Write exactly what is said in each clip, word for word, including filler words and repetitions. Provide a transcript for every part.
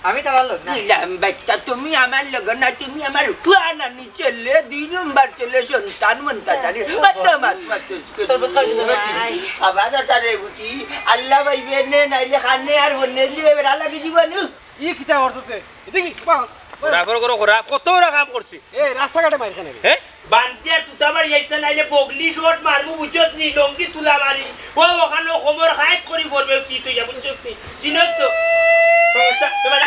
আমি তারার লগে না। নিলাম বাচ্চা, তুমি আমার লগে না, তুমি আমার পুয়া নানি ছেলে, দুই নম্বর ছেলে, সন্তান মন্তান। আরে, মাত, মাত, মাত। খাবার দাতা রে বুঝি, আল্লাহ ভাইবে নে, নাইলে খানে আর বন্যে দিয়ে বেড়া লাগি জীবন। ই কিতা করছো তে? এটা কি? বাহ, বাহ। খরাফর ঘরো খরাফ, কত বড় কাম করছি। এ, রাস্তাঘাটে মাইর খানে। হ্যাঁ? বান্দিয়া তুতা মারি আইতে নাইলে বগলি শট মারমু, বুঝছস নি? লঙ্গি তুলা মারি। ও ওখানো কোমর হাইট করি পড়বে, কি তুই যা বুঝছস নি? চিনস তো?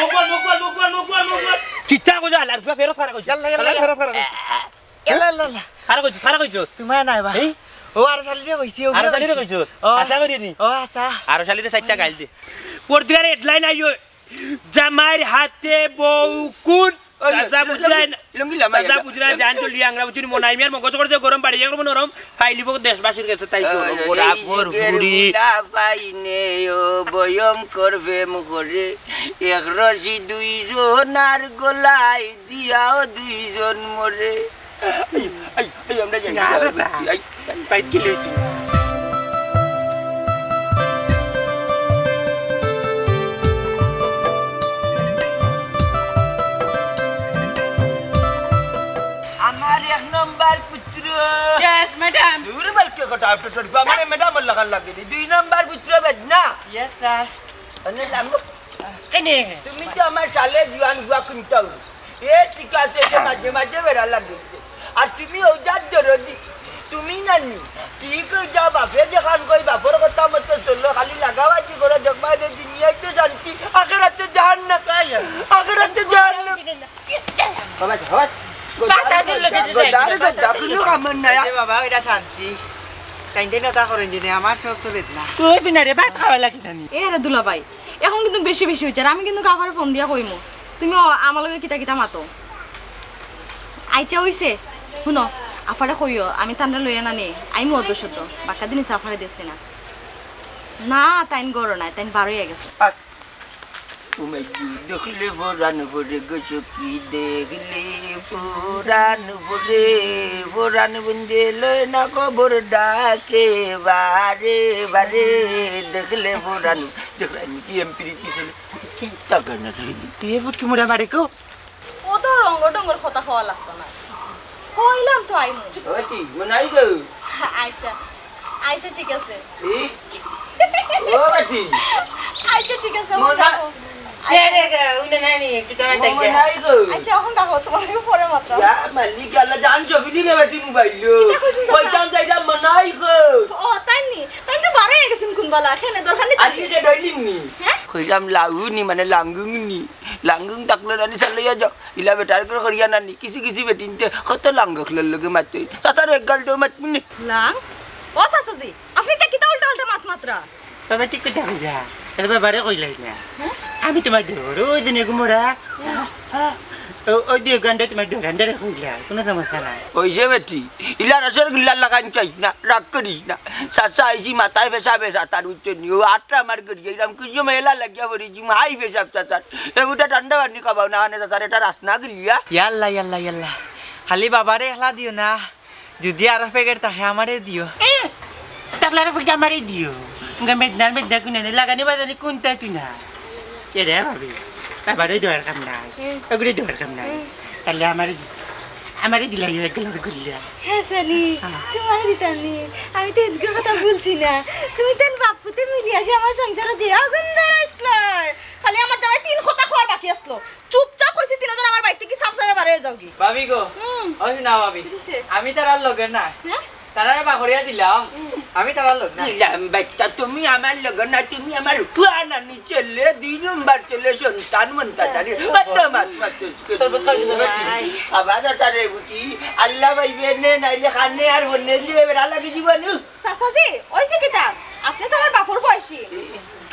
মুখ বল, মুখ বল, মুখ বল, মুখ বল, মুখ বল। কিচ্ছা কইছো, আল্লাহর পুয়া ফেরত খারা কইছো। ইয়াল্লা, ইয়াল্লা, আল্লাহর ইয়াল্লা। ফেরত খারা কইছো। ইয়াল্লা, ইয়াল্লা, ইয়াল্লা। খারা কইছো, খারা কইছো। তোমায় নাই বা। এই? ও আরো শালিরে কইছি, ও আরো শালিরে কইছি। কইছো? ও। আশা করি নি। ও, আশা। আরো শালিরে চাইরটা গাইল দে। পর্দার হেডলাইন আইও। জামাইর হাতে বউ কোন? ওই, চাচা লুঙ্গি, বুঝরা, লুঙ্গি লামাই চাচা আইলা। বুঝরা, জান চলি আংরা বুঝুনি মনাই মিয়ার মগজ করছে গরম, বাড়ি গরম নরম, ফাইলিব দেশবাসীর কাছে তাই ওই, শোনো, ওই, ওরা এই ভোর যুগের ফুড়ি। বুলা পাইনে ও ভয়ঙ্কর প্রেম করে, এক রশি দুইজন আর গলায় দিয়াও দুইজন মরে। এই, এই, এই, আমরা যাই। না রে বা। এই, এই। বাইক কি লইছি? আমার এক নম্বর পুত্র। Yes, madam. দূর বালকে কথা, আপনি ছোট, আমার ম্যাডাম লাগান লাগে নি। দুই নম্বর পুত্র বেদনা। Yes, sir. মানে লাম্ব-, কেনে? তুমি তো আমার সালে জুয়ান গুয়া কুন্তাও। এ ঠিক আছে, যে মাঝে মাঝে বেড়া লাগে। আর তুমি ওজার দরদি, তুমি নানি। ঠিক হয়ে যাও, বাপে যেখান কই বাপর কথা মতো চললো, খালি লাগাবাজি করো, দেখবা এনে দুনিয়ায় তো শান্তি, আখেরাতে জাহান্নাম। তাই আর। আখেরাতে জাহান্নাম। বাবা, বাবা, বাতাসের লগে যে যাই, গদার গদা, কোনো কামড় নাই। আরে বাবা, এটা শান্তি। কাইন্দে না তা করেন যে, আমার সব তো বেদনা। তুই তো না রে, ভাত খাওয়া লাগে না নি। এ রে দুলাভাই, এখন কিন্তু বেশি বেশি হইছে। আর আমি কিন্তু আফারে ফোন দিয়া কইমু, তুমি অ-, আমার লগে কিতা কিতা মাতো। আইচ্ছা, হইছে। হুনো, আফারে কইও, আমি তানরে লইয়া না নি, আইমু অদ্দ সদ্দ। বাক্কা দিন হইছে আফারে দেখছি না। না, তাইন ঘরো নাই, তাইন বারইয়া গেছে। আ, তুমি দেখলে পরাণ ভরে গো সখী, দেখলে পরাণ ভরে, পরাণ বন্দে লয় না খবর ডাকে বারে বারে, দেখলে পরাণ। দেখলে আমি কি এমপি দিচ্ছি ছেলে? কি টাকা না রে? তুই এ ফুটকি মুড়া মারে কো? অত রঙ্গ ডঙ্গর কথা কওয়া লাগতো না। কইলাম তো আইমু। ওই কি, মনাই গো? আইচ্ছা, আইচ্ছা, ঠিক আছে। ই? ও বেটি। আইচ্ছা, ঠিক আছে, এখন মনা- রাখো। এ রে গো, উনি নানি, একটু তোমার ও দেখবে। মনাই গো। আইচ্ছা, এখন রাখো, তোমার লগে পরে মাতরাম। ইয়া মালিক আল্লাহ, জান ছবি দিলে বেটি মোবাইল। কিতা কইছেন চাচা? কইতাম যাইতাম মনাই গো। ও, তাই নি? তাইন তো বারইয়া গেছেন কোন বালা, এখানে দরকার নেই। আজকে ডইলিম নি? হ্যাঁ? কইলাম লাউ নি, মানে লাঙ্গুং নি। লাঙ্গুং থাকলে নানি চালাইয়া যাও। ইলা বেটার করে করিয়া নানি। কিছু কিছু বেটিন্তে কত লাঙ্গকলর লগে মাতে। চাচার এক গাল দেও মাত মুনে। লাং? ও চাচাজি, আপনি তো কিতা উল্টা উল্টা মাত মাতরা? বাবা ঠিক কথা কইলা। এর বাবারে কইলাই না। হ্যাঁ? আমি তোমার দেবর, ওই দিনে গুমরা। হ্যাঁ। ও, ওই দিয়ে গান্ডা তোমার দেবর, গান্ডারে কইলা। কোনো সমস্যা নাই। ওই যে বেটি, ইলা রসগোল্লা লাগান চাই না, রাগ করিস না। চাচা আইছি মাথায় ফেসা ফেসা তার উঠছে নি। ও আটটা আমার করি, এরকম কিছু মেলা লাগিয়া পড়েছি, হাই ফেসা চাচার। এ উঠা ঠান্ডা পানি খাবাও না, আনে চাচার এটা রাসনা গিলিয়া। ইয়াল্লা, ইয়াল্লা, ইয়াল্লা। খালি বাবারে একলা দিও না। যদি আরো প্যাকেট থাকে, আমারে দিও। এ, থাকলে আরো প্যাকেট আমারে দিও। গা মেদনার মেদনা কুনানে লাগানি বাজানি কুনটা তুই না? কে রে ভাবি? বাবারে দেওয়ার কাম নাই। হুম। ওগুলো দেওয়ার কাম নাই। হুম। তাহলে আমারে দি-, আমারে দিলাই এক গ্লাস গুল্লা। হ্যাঁ, সানি, হ্যাঁ। তোমারে দিতাম নি। আমি তো এদিকে কথা বলছি না। তুমি তো বাপুতে মিলি আসি আমার সংসারে যে আগুন ধরাইছলায়। খালি আমার জামাই তিন কথা কওয়ার বাকি আসলো। চুপচাপ কইছি, তিনজন আমার বাড়িতে কি সাফ সাফে বার হয়ে যাও কি? ভাবি গো, হুম। ওই না ভাবি, কিসে? আমি তারার লগে না। হ্যাঁ? তারারে বাহরিয়া দিলাম, হুম। আমি তারার লগে না। দিলাম বাচ্চা, তুমি আমার লগে না, তুমি আমার পুয়া নানি ছেলে, দুই নম্বর ছেলে, সন্তান মন্তান জানি। হ্যাঁ। বাচ্চা মাত মাত। তোর বাচ্চা দিলাম। আবার তারে বুঝি, আল্লাহ ভাইবে নে, নাইলে খানে আর বন্যে দিয়ে বেড়া লাগি জীবন। চাচাজি, ওইছে কিতা? আপনি তো আমার বাপর বয়সী।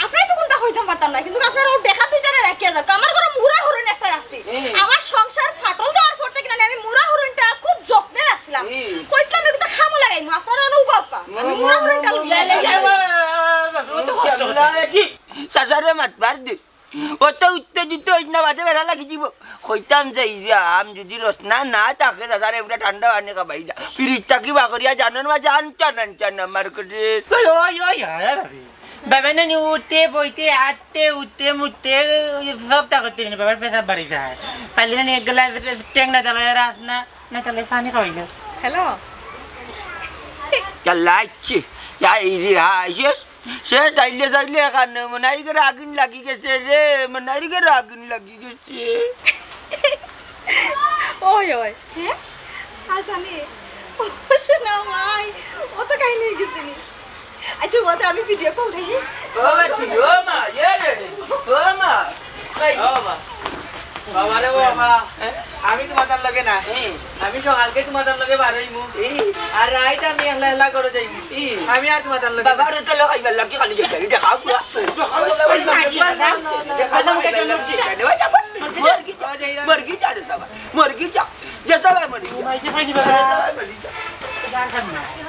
আপনারে তো কুনতা কইতাম পারতাম না, কিন্তু আপনার ও দেখা দুইটারে রাখিয়া যাক। আমার ঘরে মুড়া হরণ একটা রাখছি। হুম। আমার সংসার ফাটল দেওয়ার পর থেকে নানি আমি মুড়া হরণটা খুব যত্নে রাখছিলাম। হুম। কইছিলাম, "এগুলো তো খামো লাগাইমু, আপনারা অনু বাপ্পা।" আমি মুড়া হরণটা লইয়া চাচারে মাত বার দে। অত উত্তেজিত হইস না, বাদে বেড়া লাগি দিব। কইতাম যে ইরাম যদি রসনা না থাকে, দাদারে এগুলা ঠান্ডা পানি খাবাইলা। ফ্রিজ থাকি বাকরিয়া জানোর মাঝে আনচান আনচান আমার করে। ওই, ওই, ওই, ওই, ওই, ভাবি। বাবা নানি উঠতে বইতে আটতে উঠতে মুততে সবতা করতে নানি বাবার পেশাব বাড়ি যায়। পারলে নানি এক গ্লাস টেংরা তালে রাস না, না তালে পানি খাওয়াইল। হ্যালো। চাল্লা আইছে, যাই রে, হায়, শেষ, শেষ, যাইলে, যাইলে এখানে মনাইর ঘরে আগুন লাগি গেছে রে, মনাইর ঘরে আগুন লাগি গেছে। ওই, ওই, হ্যাঁ? হাসানি, ও শোনা মাই, ও তো কাহিনী হয়ে গেছে নি। আচ্ছা, ও তো আমি ভিডিও কল দেখি। ও বেটি, ও মা, এ রে, ও মা। এই, ও মা। বাবা রে বাবা, আমি তোমার লগে না। হুম। আমি সকালকে তোমার লগে বার হইমু। হুম। আর রাইত আমি একলা একলা করে যাইমু। হুম। আমি আর তোমার লগে বাবা না। রুটি লগে খাইবার লাগি খালি যাই, এটা খাও পুরা। মরগি যা, মরগি যা, মরগি যা। যেতে হবে মরি যা। ঘুমাইতে পারি না বাবা। যেতে হবে মরি যা।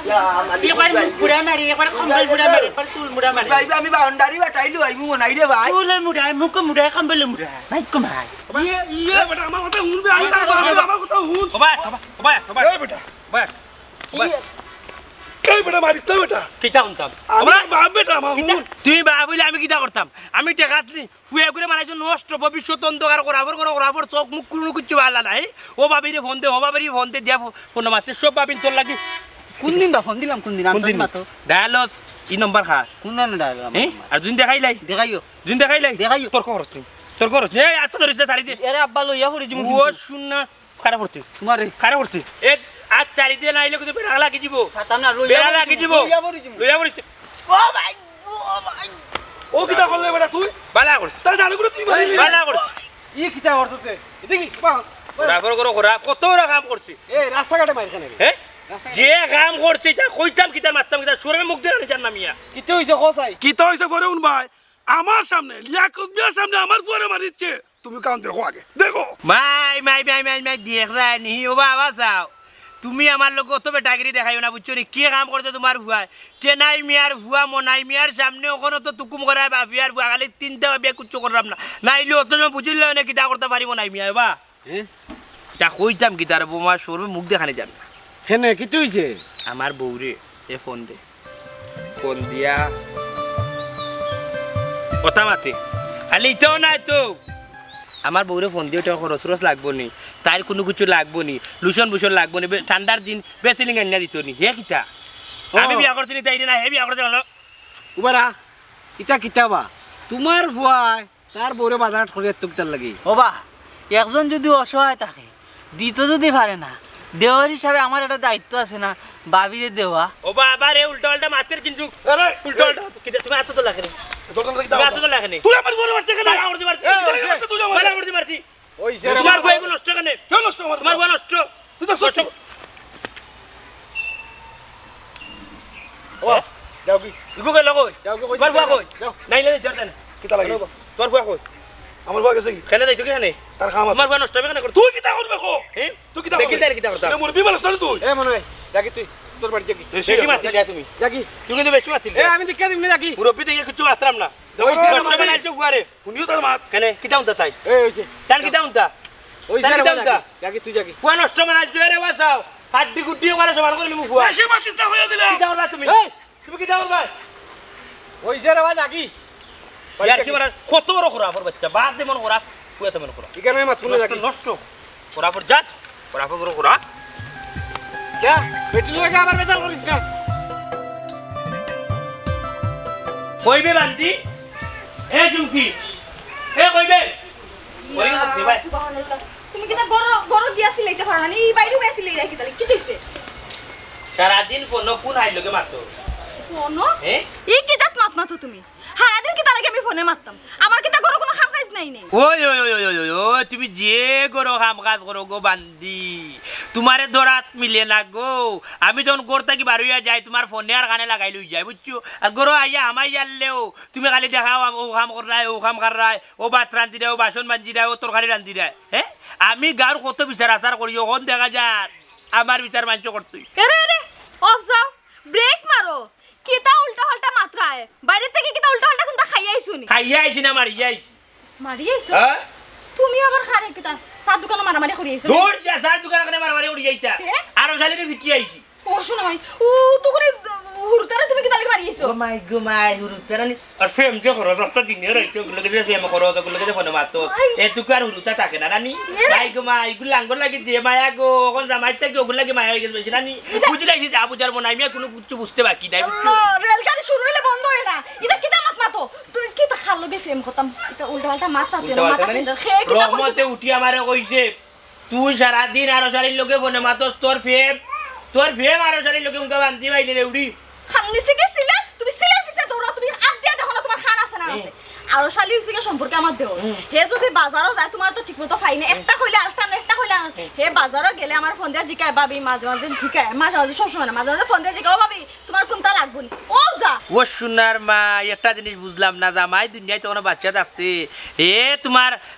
ইয়া, মালিক একবার ভাই। মুখ বুড়া মারি, একবার কম্বল বুড়া মারি, একবার চুল বুড়া মারি। ভাই, আমি বাউন্ডারি বাটাইলু, আমি মনাই রে ভাই। চুল মুড়া, মুখ মুড়া, কম্বল মুড়া। ভাই, কমাই। ইয়ে, ইয়ে। এ বেটা, আমার কথা হুন বে, আমি তার বাবা, আমার কথা হুন। ও ভাই, ও ভাই, ও ভাই, ও ভাই। এ বেটা। ও ভাই। ইয়ে। এই বেটা, মারিস না বেটা। কিতা হুনতাম? আমি ও ভাই। বাপ বেটা, আমার কিতা? হুন। তুমি বাপ হইলে আমি কিতা করতাম? আমি টেকাত নি, ফুয়া করে মারাইছো নষ্ট, ভবিষ্যৎ অন্ধকার, খরাফর করো, খরাফর, চোখ মুখ কুরুনু কিচ্ছু ভালা নাই। ও ভাবিরে ফোন দে, ও ভাবিরে ফোন দে, দিয়া ফো-, ফোন মারতে সব ভাবিন তোর লাগি। কোন দিন বা ফোন দিলাম, কোন দিন? কোন আনতে দিন? মাতো। ডায়ালত ই নম্বর খার। কোন দিন ডায়াল আমার? হ্যাঁ? আর জুন দেখাইলাই? দেখাইও। জুন দেখাইলাই? দেখাইও। তোর খরচ নেই। তোর খরচ নেই। এই, এত ধরিস না, ছাড়ি দে। এরে আব্বা লইয়া পড়ি যিমু ও কিন্তু। শুন না। খারাপ করতে। তোমারে। খারাপ করতে। এ, আজ ছাড়ি দে না আইলে কিন্তু বেড়া লাগি যিবো। সাতাম না, লইয়া বেড়া পড়ি লাগি যিমু, যিবো। লইয়া পড়ি যিমু। লইয়া পড়ি যিমু। ও ভাই, ও ভাই। ও কিতা করলে বেটা তুই? বালা করতে। তাই জানো করে তুই মারিলি? বালা করতে। ই কিতা করছস তে? এটা কি? বাহ, বাহ। খরাফর করো খরাফ, কত বড় কাম করছে। এ, রাস্তাঘাটে মাইর খানে রে। হ্যাঁ? রাস্তাঘাটে। যে কাম করছে, এটা কইতাম কিতা মারতাম কিতা, শরমে মুখ দেখানি জান না মিয়া। কিতা হইছে, কও চাই? কিতা হইছে পরে হুন ভাই? আমার সামনে, লিয়াকত মিয়ার সামনে আমার ফুয়ারে মারিচ্ছে। তুমি কান দেখো আগে, দেখো। মাই, মাই, মাই, মাই, মাই, দেখরায় নি, ও বাবা চাও। তুমি আমার লগে অত বেটাগিরি দেখাইও না, বুঝছো নি? কি কাম করছে তোমার ফুয়ায়? টেনাই মিয়ার ফুয়া, মনাই মিয়ার সামনে অখনো তো তুকুম করায় বাফিয়ার ফুয়া, খালি চিন্তা ভাবিয়া কিচ্ছু করলাম না। নাইলে অত সময় বুঝিল না, কিতা করতা পারি মনাই মিয়া, বা? হ্যাঁ? তা কইতাম কিতা রে, বৌমা, শরমে মুখ দেখানি জান না। কেনে, কিতা হইছে? আমার বউরে, এ ফোন দে। ফোন দিয়া কথা মাতে। খালি ইতাও নাই তো। আমার বউরে ফোন দিয়া, ওটা খরচ টরচ লাগবো নি, তাইর কুনু কিছু লাগবো নি, লুশন বুশন লাগবো নি, বে-, ঠান্ডার দিন বেসিলিন আনিয়া দিত নি। হে কিতা? ও। আমি বিয়া করছি নি তাইরে না, হে বিয়া করছে কেনে? উবারা, ইতা কিতা বা? তোমার ফুয়ায় তার বউরে বাজারহাট করিয়া তুকতার লাগি। ও বা, একজন যদি অসহায় থাকে, দিত যদি পারে না, দেওয়ার হিসাবে আমার একটা দায়িত্ব আছে না, ভাবিরে দেওয়া। ও বাবা রে, উল্টা উল্টা মাতের কিন্তু। আরে, উল্টা উল্টা মাতের। কিতা, তুমি আতো তো লাগে নি। তোর কাছে কিতা তুমি আতো তো লাগে নি। তুই আমার বউরে মারতে কেনে? বালা করতে মারছি। এই, তুই এই, মারতে তুই আমার বালা করতে মারছি। ওই যে তোমার রে, বউ এগুলো নষ্ট কেনে? কেউ নষ্ট আমার তোমার বউ নষ্ট। তুই তো নষ্ট। সত্যি। ও, যাও কি? ইগু গেল কই? যাও কি কই? তোমার ফুয়া কই? যাও। নাই, নাই, যাও, যাও। কিতা লাগে? তোমার ফুয়া কই? আমার ফুয়া গেছে কি? কেনে যাইতো কি কেনে? তার কাম আছে। তোমার ফুয়া নষ্ট হবে কেনে করতো? তুই কিতা করবে কো? হ্যাঁ? তুই কিতা দেখি করবে? তাহলে কিতা করতাম? এটা মুরব্বি মানুষ না তুই? এ মনে হয়, যাকি তুই, তোর বাড়ি যাকি। বেশি বেশি মাতিলে তুমি। যাকি। তুই কিন্তু বেশি মাতিলে। এ, আমি দেখা দিমু না যাকি। মুরব্বি দেখে কিচ্ছু বাঁচতাম না। ওই যে নষ্ট বানাইছো ফুয়ারে। শুনিও তার মাত। কেনে? কিতা উনতা তাই? এ, ওই যে। তার কিতা উনতা? ওই তার যে কিতা উনতা? যাকি, যাকি তুই যাকি। ফুয়া নষ্ট বানাইছো রে বাঁচাও। হাড্ডি গুড্ডি ওখানে সমান করে নিমু ফুয়া। বেশি মাতিস না হইয়া দিলাম। কিতা করবা তুমি? এই! তুমি কিতা করবা? ওই যে রে বাবা যাকি। ইয়ার কি মানে কত বড় খরাফর বাচ্চা, বাপ যেমন খরাফ, ফুয়া তেমন খরাফ। এখানে আমি মাতবো না নষ্ট, যাকি। নষ্ট। খরাফর জাত, খরাফর বড় খরাফ। যা, বেটি লগে আবার বেজাল করিস না। কইবে বান্দি? এ জুমকি, এ কইবে? ওরে বাবা, বাবা। সুবহানাল্লাহ। তুমি কিতা ঘরো, ঘরো গিয়া সিলাইতে পারো না? এই বাইরে গিয়া সিলাই রাখি তাহলে। কি হইছে? সারাদিন ফোনো কোন হাইর লগে মাতো? ফোনো? এ? এই কি জাত মাত মাতো তুমি? সারাদিন কিতা লাগি আমি ফোনে মাততাম? আমার কিতা ঘরো কুনু কাম কাজ নাই নি? ওই, ওই, ওই, ওই, ওই, ওই, ওই, তুমি যে ঘরো কাম কাজ করো গো বান্দি, তোমারে ধরাত মিলে না গো। আমি যখন ঘর থাকি বার হইয়া যাই, তোমার ফোনে আর কানে লাগাই লই যাই, বুঝছো? আর ঘরো আইয়া হামাই জানলেও তুমি খালি দেখাও, আম-, ও কাম কররায়, ও কাম কররায়, ও ভাত রান্ধিরায়, ও বাসন মাঞ্জিরায়, ও তরকারি রান্ধিরায়। হ্যাঁ? আমি গাঁওর কত বিচার আচার করি, অখন দেখা যার আমার বিচার মানষে করতই। এরে, এরে, off যাও, brake মারো। কিতা উল্টা-পাল্টা মাতরায়? বাইরে থাকি কিতা উল্টা-পাল্টা কুনতা খাইয়া আইছো নি? খাইয়া আইছি না, মারিয়া আইছি। মারিয়া আইছো? হ্যাঁ? তুমি আবার কারে কিতা? চার দোকানো মারামারি করি আইছো? দূর যা, চার দোকানো কেনে মারামারি করি যাইতা? তে? আরো শালিরে ফিকি আইছি। ও, শোনো ভাই, ও তো করে হুরুতারে তুমি কিতা লাগি মারি আইছো? ও মাই গো মাই, হুরুতা নানি? আর প্রেম যে করো, রাস্তা দিনে রাইতে ওগুলো গেছে প্রেম করো, ওগুলো গেছে ফোনে মাতো। মাই। এটুকু আর হুরুতা থাকে না নানি? এ রে। মাই গো মাই, এগুলো লাঙ্গল লাগি দিয়ে মায়া গো, এখন জামাই থাকি ওগুলো লাগি মায়া হয়ে গেছে বেশি নানি। বুঝি লাইছি যা বুঝার মনে, আমি আর কোনো কিছু বুঝতে বাকি নাই, বুঝছো? আল্লাহ, রেলগাড়ি শুরু হইলে বন্ধ হয় না। ইটা কিতা মাত মাতো? তুই কিতা খার লগে প্রেম করতাম? ইটা উল্টা পাল্টা মাত মাতিও না, উল্টা পাল্টা মাথা মানে? ঠান্ডা। হে, কিতা কইছে? রহমতে উঠি আমারে কইছে, তুই সারাদিন আরো শালির লগে ফোনে মাতস, তোর প্রেম, তোর প্রেম আরো শালির লগে উনকা বান্ধি বাইলে রে উড়ি। খান নিচে গেছিলে, তুমি সিলের পিছে দৌড়াও, তুমি হাত দিয়া দেখো না তোমার খান আছে না আছে। আরো শালি হইছে গিয়া সম্পর্কে আমার দেওর। হুম। হে যদি বাজারও যায়, তোমার তো ঠিকমতো পাই না। একটা কইলে আরেকটা আনো, একটা কইলে আনো। হুম। হে বাজারও গেলে আমার ফোন দিয়া জিকায়, ভাবি মাঝে মাঝে জিকায়, মাঝে মাঝে সবসময় না, মাঝে মাঝে ফোন দিয়া জিকায়, "ও ভাবি, তোমার কোনটা লাগবো নি?" ও যা। ও সোনার মা, একটা জিনিস বুঝলাম না, জামাই দুনিয়াত তখন বাচ্চা থাকতে, এ তোমার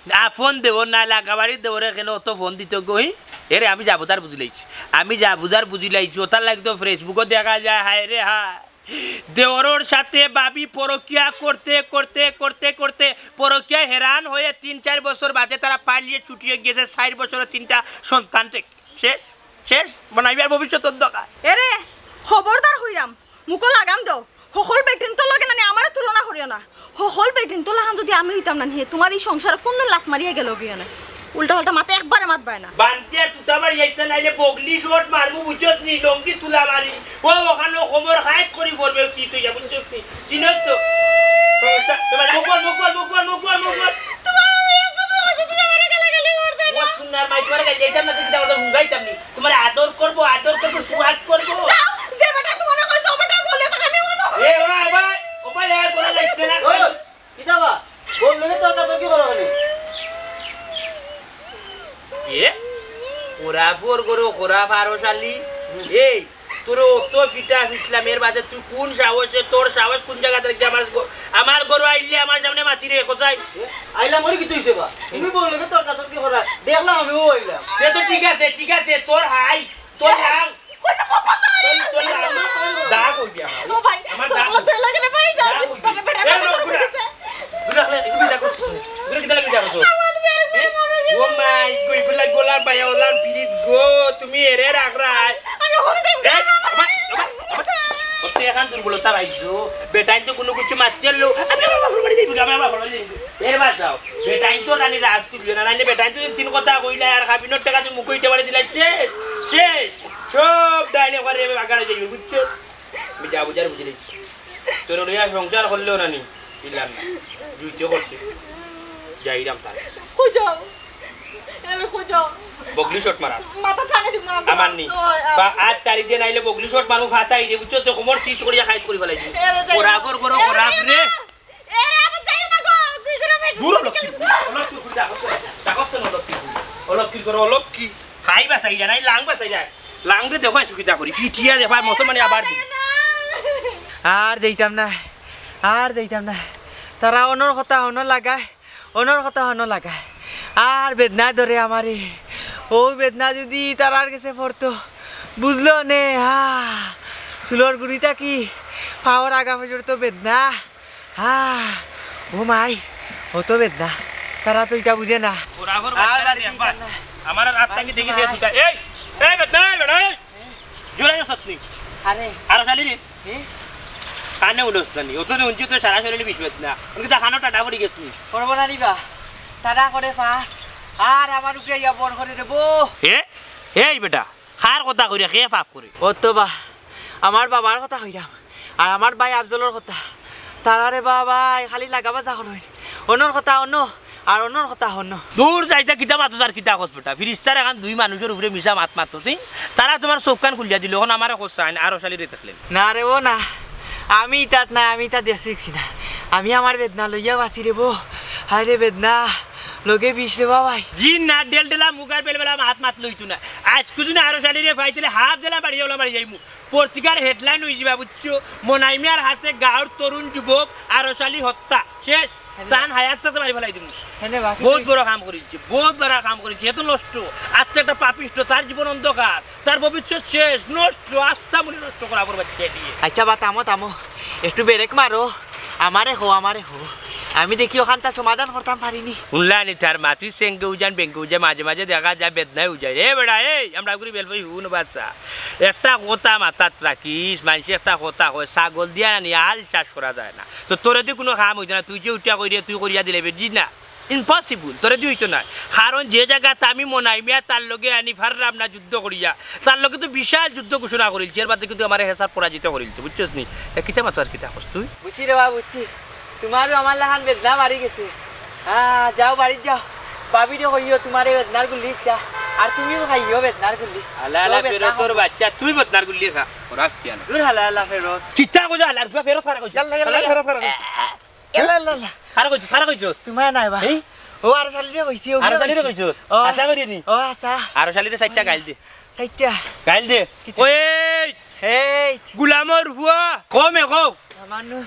আপন দেওর না, লাগাবাড়ির দেওরে কেন অত ফোন দিত গো, হি? এরে আমি যা বুঝার বুঝি লাইছি, আমি যা বুঝার বুঝি লাইছি, ওটার লাগি তো Facebook-ও দেখা যায়, হায় রে হায়। দেওরর সাথে ভাবি পরকিয়া করতে, করতে, করতে, করতে, পরকিয়া হেরান হয়ে তিন চার বছর বাদে তারা পালিয়ে ছুটিয়ে গেছে, চার বছরে তিনটা সন্তান রেখে। শেষ, শেষ, বানাইবার ভবিষ্যৎ অন্ধকার। এরে, খবরদার হইরাম, মুখো লাগাম দেও। হকল বেটিন্তর লগে নানি আমারে তুলনা করিও না। হকল বেটিন্তর লাখান যদি আমি হইতাম নানি, হে তোমার এই সংসারে কোনদিন লাত মারিয়া গেল গিয়া না। উল্টা পাল্টা মাত একবারে মাতবায় না। বান্দিয়া তুতা মারি আইতে নাইলে বগলি শট মারমু, বুঝছত নি? লঙ্গি তুলা মারি। ও ওখানো খবর খাইত করি পড়বে, কি তুই যা বুঝছত নি? চিনছ তো? তোমার মুখ বল, মুখ বল, মুখ বল, মুখ বল, মুখ বল। তোমার আমি একশো বার কইছি, তুমি আমারে গালাগালি করতে না। ও সুনার মাই, তোমার গালি যাইতাম না, তুমি যাও, তো হুঙ্গাইতাম নি। তোমার আদর করবো, আদর করবো, সুহাগ করবো। যাও, যে বেটা তোমারে কইছে, ও বেটা বলে তো আমি মনে হয়। এ, ও ভাই, ও ভাই, আর বলে লাগছে না। ওই, কিতা বা? বউর লগে তর্কাতর্কি করো কেনে? এ? ওরা ফোর করো, ওরা পারো শালি। এই, তোর অত ফিটা ফিটলাম, এর বাদে তুই কোন সাহসে, তোর সাহস কোন জায়গা থেকে আমার গো-, আমার গরু আইলে আমার সামনে মাতি রে, কোথায়? এ, আইলাম ওরে কি তুই সেবা? তুমি বউর লগে তর্কাতর্কি করা, দেখলাম আমি ও আইলাম। সে তো ঠিক আছে, ঠিক আছে, তোর হাই, তোর লাং, কইছে মুখ বন্ধ কর। তোর, তোর লাং, দাগ হই গিয়া আমার। ও ভাই, আমার তোর দাগ আল্লাহ হই দয়া লাগে না ভাই, যা, যা, হই গিয়া। তোর বেটা এ, কথা লোক কইছে। ঘুরা, ঘুরা, ঘুরা, ঘুরা, ঘুরা, কিতা লাগি যাবো তো? আমার বের করে মারা গেল। ও মাই, কই গুলা গোলার ভাই, ওলান পিরিত গো, তুমি এরে রাখ রায়। আমি ওখানে যাই এ, না। আমার, আমার, আমার, ওতে এখন দুর্বলতা পাইছো। বেটাইন তো কোনো কিছু মারতে পারলো। আমি আমার বাপের বাড়ি যাইবো, আমি আমার বাপের বাড়ি যাইবো। এর বাসাও। বেটাইন তো রানী রাত তুলিও না, নাইলে বেটাইন তো তিন কথা কইলা আর কাবিনর টাকা তো মুখে ইটা বাড়ি দিলা, শেষ, শেষ। সব ডাইলে করে এবার বাগানে যাইবে, বুঝছো? আমি যা বুঝার বুঝি নিচ্ছি। তোর লইয়া সংসার করলেও না নি, দিলাম না। জুইতে করতে। যাইরাম তার। কই যাও? এরে কই যাও? বগলি শট মারা। মাথা থানে দিব না। আমার নি। ওই, ওই। বা আজ চারি দিন আইলে বগলি শট মারু ফাতাই দে, বুঝছো? তো কোমর চিট করিয়া খাইত করি ফেলাই দিবি। এরে যাই না। ওরা কর করো, এরে ওরা যাই রে। না। এরে আবার যাই না গো, দুই জনে মিলে দূর লক্ষ্মী। লক্ষ্মী ঘুরে দেখো তো। দেখো তো লক্ষ্মী ঘুরে। ও লক্ষ্মী করো, ও লক্ষ্মী। হাই বাসাই যায়, নাই লাং বাসাই যায়। লাংরে দেখো, এসে কিতা করি। পিটিয়া দেখো, আর মুসলমানি আবার দিবি। আর যাইতাম না, আর যাইতাম না। তারা অনর কথা হনো লাগায়, অনর কথা হনো লাগায়। আর বেদনা ধরে আমারে। ও বেদনা যদি তারার গেছে পড়তো, বুঝলো নে, হা। চুলর গুড়িটা কি, পাওর আগা পর্যন্ত বেদনা। হা, ও মাই, অত বেদনা। তারা তো ইটা বুঝে না। বরাবর আর বাচ্চারা বাড়ি দেখবা। যাইতাম না। আমার আর আত্মা কি দেখি মাই। গেছে সুতা। এই, এই বেদনা, এই বেটা, এই। জোরে আছো সত্যি। আরে। আরো শালি রে। এ? কানে উঠোস না নি। অত রে উঞ্চি তো সারা শরীরে বিষ বেদনা। ওর কি তা কানো টাটা পড়ি গেছে নি? করবো না নি বা। তারা করে পা। আর আমার উপরে ইয়া বর করে রে বো। এ? এই বেটা। কার কথা কইরা কে পাপ করে? ও তো বা, আমার বাবার কথা কইরাম। আর আমার ভাই আফজলর কথা। তারারে বাবা, খালি লাগা বাজা করইন। অনর কথা অন, আর অনর কথা অন। দূর যাইতা কিতা মাতস আর কিতা কস বেটা? ফিরিস্তার এখন দুই মানুষর উপরে মিছা মাত মাতস, ই? তারা তোমার চোখ কান খুলিয়া দিল, এখন আমারে কস চাইন, আরো শালিরে দেখলেন। না রে, ও না। আমি ইতাত নাই, আমি ইতা দেশ শিখছি না। আমি আমার বেদনা লইয়াও আছি রে বো। হায় রে বেদনা, লগে বিষ রে বাবাই। জি না, ডেল ডেলা মুগার বেল বেলা মাত মাত লইতো না। আজকে যদি আরো শালিরে পাইতে হাফ জেলা বাড়ি ওলা বাড়ি যাইমু। পত্রিকার headline হয়ে যাবা, বুঝছো? মনাই মিয়ার হাতে গাঁওর তরুণ যুবক আরশালী হত্যা। শেষ। তান হায়াত থাকতে মারি ফেলাই দিমু। বহুত বড় কাম করেছে, বহুত বড় কাম করেছে। এত নষ্ট, আস্তে একটা পাপিষ্ট, তার জীবন অন্ধকার, তার ভবিষ্যৎ শেষ, নষ্ট, আস্তা মনে নষ্ট করা পড়বে ছেলে দিয়ে। আচ্ছা বা, থামো, থামো, একটু ব্রেক মারো। আমারে হো, আমারে হো, আমি দেখি অখানতা সমাধান করতাম পারিনি। হুনলা নি তার মা, তুই সেঙ্গে উজান বেঙ্গে উজান, মাঝে মাঝে দেখা যায় বেদনায় উজাই। এ বেটা, এই, আমরা করি বেলফই হুন বাচ্চা। একটা কথা মাথাত রাখিস, মানষে একটা কথা কয়, ছাগল দিয়া নানি হাল চাষ করা যায় না। তো তোরে দি কুনু কাম অইতো না, তুই যে উঠিয়া কইরে, তুই করিয়া দিলে বেজি না। Impossible, তোরে দি অইতো না। কারণ যে জাগাত আমি মনাই মিয়া তার লগে আনি পাররাম না যুদ্ধ করিয়া, তার লগে তো বিশাল যুদ্ধ ঘোষণা করিলছি, এর বাদে কিন্তু আমারে হেসার পরাজিত করিলতো, বুঝছস নি? তা কিতা মাতস আর কিতা কস তুই? বুঝছি রে বাবা, বুঝছি। তুমারও আমার লাখান বেদনা বাড়ি গেছে। হ্যাঁ, যাও বাড়িত যাও। ভাবিরে কইও তুমারে বেদনার গুল্লি দিতা। আর তুমিও খাইও বেদনার গুল্লি। আলা, আলা, তো বেদনা ফেরতর কম। বাচ্চা, তুই বেদনার গুল্লি খা। ওরা কিয়া না? দূর হালা, হালা, ফেরত। কিতা কইছো, হালার ফুয়া ফেরত কারে কইছো? ইয়াল্লা, ইয়াল্লা, হালার ইয়াল্লা। ফেরত কারে কইছো? এ, ইয়াল্লা, ইয়াল্লা, ইয়াল্লা। কারে কইছো, কারে কইছো? তুমায় নায় বা। এই? ও আর শালিরে কইছি, ও আর শালিরে কইছি। কইছো? ও। আশা করি নি। ও, আশা। আর শালিরে চাইরটা গাইল দে। চাইরটা। গাইল দে। কিতা? ওই! এই! গুলামর ফুয়া! কমে কও। আমার নু,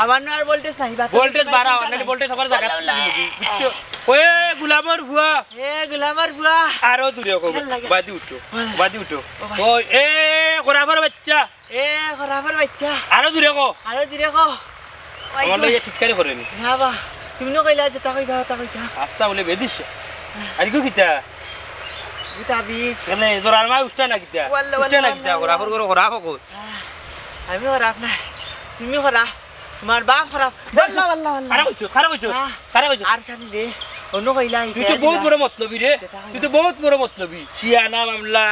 আমার নু আর voltage নাই, বাতাস voltage নাই, বাড়াও, বাতাস নাহলে নাই। Voltage সবার জায়গা আল্লাহ, আল্লাহ। বুঝছো? ওই গুলামর ফুয়া! এ গুলামর ফুয়া! আরো জুরে কও, আল্লাহ। বাদি উঠো, আল্লাহ। বাদি উঠো। ও ভাই। ওই, এ খরাফর বাচ্চা! এ খরাফর বাচ্চা! আরো জুরে কও। আরো জুরে কও। ওই আমার তো। লগে ঠিক করে করে নি। না বা, তুমি নু কইলা যে তা কইবা, তা কইতা। আস্তা বলে বেদিস। আর কি কিতা? কিতা বিষ? কেনে, তোর আর মা উঠতা না কিতা? ওয়াল্লা, উঠতা ওয়াল্লা, না কিতা? ওয়াল্লা, খরাফর ওয়াল্লা। ঘরো খরাফ কও। আহ, আমি খরাফ না, তুমি খরাফ, তুমার বাপ খরাফ। ওয়াল্লা, ওয়াল্লা, ওয়াল্লা। খারাপ অইছো, হ্যাঁ। খারাপ অইছো। আর শালি রে, অন্য কইলা, তুই তো বহুত বড় মতলবি রে, তুই তো বহুত বড় মতলবি। শিয়ানা মামলা,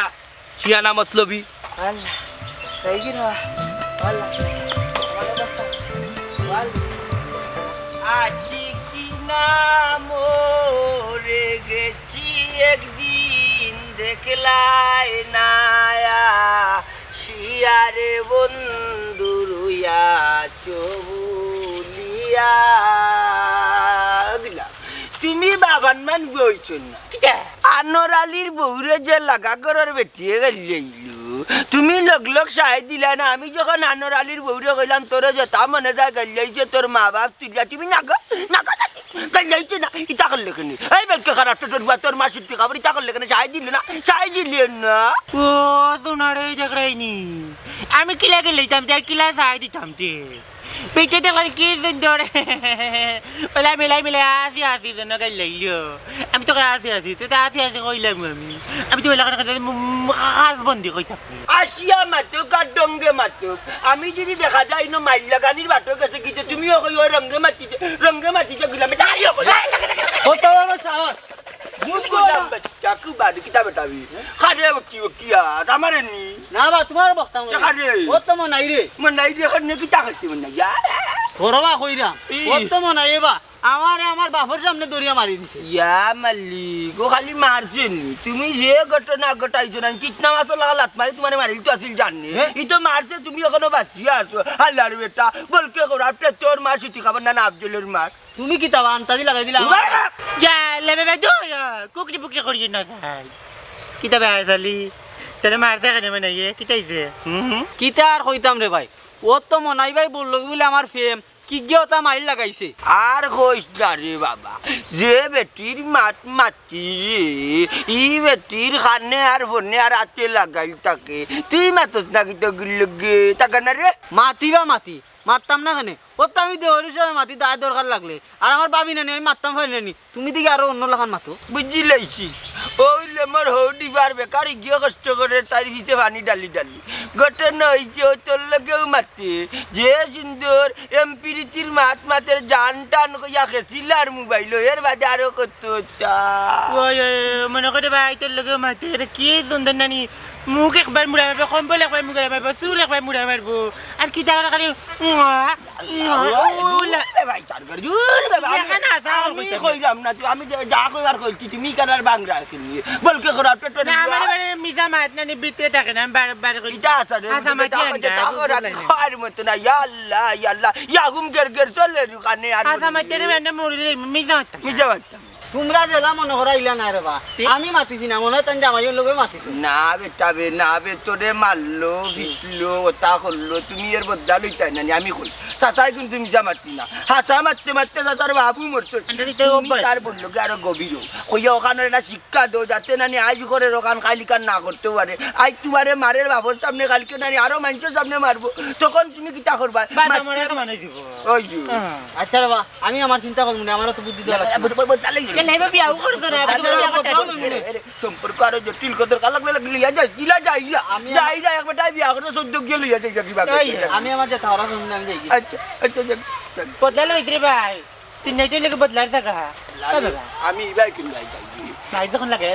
শিয়ানা মতলবি। ওয়াল্লা, তাই কি রে? ওয়াল্লা, ওয়াল্লা, ওয়াল্লা। আছি কি না মরে গেছি একদিন দেখলায় না আয়া। শিয়ারে বন্ধু রুইয়া চবুলিয়া গেলা। তুমি বাবান মান বইছো না। কিতা? আনোর আলীর বউরে যে লাগা ঘরর বেটিয়ে গাইল্লাইলো। তুমি লগ লগ সাই দিলা না। আমি যখন আনোর আলীর বউরে কইলাম, "তোরে যেতা মনে যায় গাইল্লাইছে তোর মা বাপ তুইলা", তুমি নাগো, নাগো, গাইল্লাইছে না। ইতা করলে কেনে? এই বেলকে খারাপ তো তোর বুয়া, তোর মা সত্যি খবর, ইতা করলে কেনে? সাই দিলে না, সাই দিলে না। ও, তোমার এই দেখরাইনি। আমি কিলা গাইল্লাইতাম, তার কিলা সাই দিতাম তে। পেটে দেখলাম কি সুন্দর। ওলা মিলাই মিলাই আসি আসি যেন গাইল্লাইলো। আমি তো আসি আসি, তুই তো আসি আসি কইলাম আমি। আমি তো ওলা কাজ বন্দি কইতাম। আসিয়া মাতো, কার ডঙ্গে মাতো। আমি যদি দেখা যায় ইনো মাইল লাগানির বাটো গেছে কিতা, তুমিও কইও রঙ্গে মাতিতে, রঙ্গে মাতিতে গেলাম। এটা আইও কই। কত বড় সাহস? মুখ গোলাম বাচ্চা, কু বাড়ি কিতা বেটাবি? খারে বকি বকি আর আমারে নি। না বা, তোমার বক্তা মনে দেখা রে। ও তো মনাই রে। মনাই রে, এখন নে কিতা করছি মনাই? যা। ঘরবা কইরাম। ই। ও তো মনাই এবা। আমারে আমার বাপর সামনে দরিয়া মারি দিছে। ইয়া মালিক, ও খালি মারছে নি। তুমি যে ঘটনা ঘটাইছো না, চিতনা মাছর লাগা লাত মারি তোমারে মারি তো আসিল জানি। হে? ই তো মারছে, তুমি এখনো বাঁচিয়া আছো। হালার বেটা, বলকে করার তোর মার সুতি খাবার না, না আফজলের মার। তুমি কিতা বা আন্তাজি লাগাই দিলা আমার? উবাই না। যা, লেবে বে, দু, ইয়া, কুকরি পুকরি করিও না, স্যার। কিতা বে আয় শালি? তাহলে মারছে কেনে মানে ইয়ে? কিতা ইছে? হুম, হুম। কিতা আর কইতাম রে ভাই? ও তো মনাই ভাই বললো কি বলে আমার প্রেম। কি গিয়ে ওটা মাইল লাগাইছে? আর কইস না রে বাবা। যে বেটির মাত মাতি রে, ই বেটির কানে আর ফোনে আর আতে লাগাইল থাকে। তুই মাতত না কিতা গিল্লগে? তাকা না রে। মাতি বা মাতি। মাততাম না কেনে? ও তো আমি দেওর হিসাবে মাতি, দায় দরকার লাগলে। আর আমার ভাবি নানি, আমি মাততাম পারি নানি। তুমি দেখি আরো অন্য লাখান মাতো। বুঝি লাইছি। ওইলে মোর হৌডি বার বেকারি গিয়ে কষ্ট করে তার পিছে পানি ডালি ডালি। ঘটনা হইছে ও তোর লগেও মাতে। যে সুন্দর এম পিরিতির মাত মাতের জান টান কইয়া খেছিলার মোবাইল, এর বাদে আরো কত তা। ওই, ওই, ওই, মনে করে ভাই তোর লগে মাতে, এটা কি সুন্দর নানি? মুখ একবার মুড়া মারবো, কম্বল একবার মুড়া মারবো, চুল একবার মুড়া মারবো। আর কিতা খালি, উয়া, উয়া, উয়া। রে ভাই, চার করে, জুর রে ভাই, আমি, এখানে আসা আমার আমি কইতে কইলাম না, তুই, আমি যে যা কইবার কইছি, তুমি কেন আর বাংলা তুমি? বলকে করা, টোটো না, আমার মানে মিছা মাত না, নি ভিতরে থাকে না, আমি বার, বার করি। ইটা আছে রে, আচ্ছা, তুই মাতি যা আনতে কইতে তা হবে, করা, বুঝলাই না। খাওয়ার মতো না, ইয়া আল্লাহ, ইয়া আল্লাহ, ইয়া ঘুম গের গের চলে রে কানে আর আচ্ছা, মনে মাতি নেই। আনতে, আমি এমনি মরে যাই, মিছা মাত। মিছা মাত। তুমরা যেলা মনো করো ইলা নায় রে বা। তে? আমি মাতিছি না, মনো অয় তান জামাইর লগে মাতিছো। না বেটা বে, না বে, তোরে মারলো, পিটলো, ওটা করলো, তুমি এর বদলা লইতায় না নি, আমি কই। চাচায় কিন্তু মিছা মারছি না। হাছা মারতে মারতে চাচার বাপও মরছে। আন্দাজি তো তুমি অভ্যাস। তার বললো কি আরো গভীর হও। কইয়া ওখানে না শিক্ষা দেও, যাতে না নি আইজ করে ওখান খাইলিকার না করতে পারে। আইজ তোমারে মারের বাপর সামনে, কালকে না নি আরো মানুষের সামনে মারবো। তখন তুমি কিতা করবা? বাদ মারতে আমার এত বানাই দিব। ওই যে। হ্যাঁ। আচ্ছা রে বা, আমি আমার চিন্তা করবো না, আমারও তো বুদ্ধি দেওয়া লাগবে। কে নাই বা বিয়াও করতো না, আচ্ছা, আচ্ছা, আচ্ছা, আচ্ছা। সম্পর্ক আরো জটিল কত কাল লাগলে লাগলে ইয়া যাই, ইলা যাই, ইলা। আমি যাই, ইলা একবার তাই বিয়া করে সহ্য গিয়ে লইয়া যাই, যাই, যাই। এই, আমি আমার যেটা ওরা শুনলে আমি যাই গি। আচ্ছা, আচ্ছা, যাক, যাক। বদলা লইছ রে ভাই, তুই নেটে লেগে বদলার জায়গা। আমি, তবে ভাই। আমি ইবাই কিন যাই, যাই গি। ভাই যখন লাগে,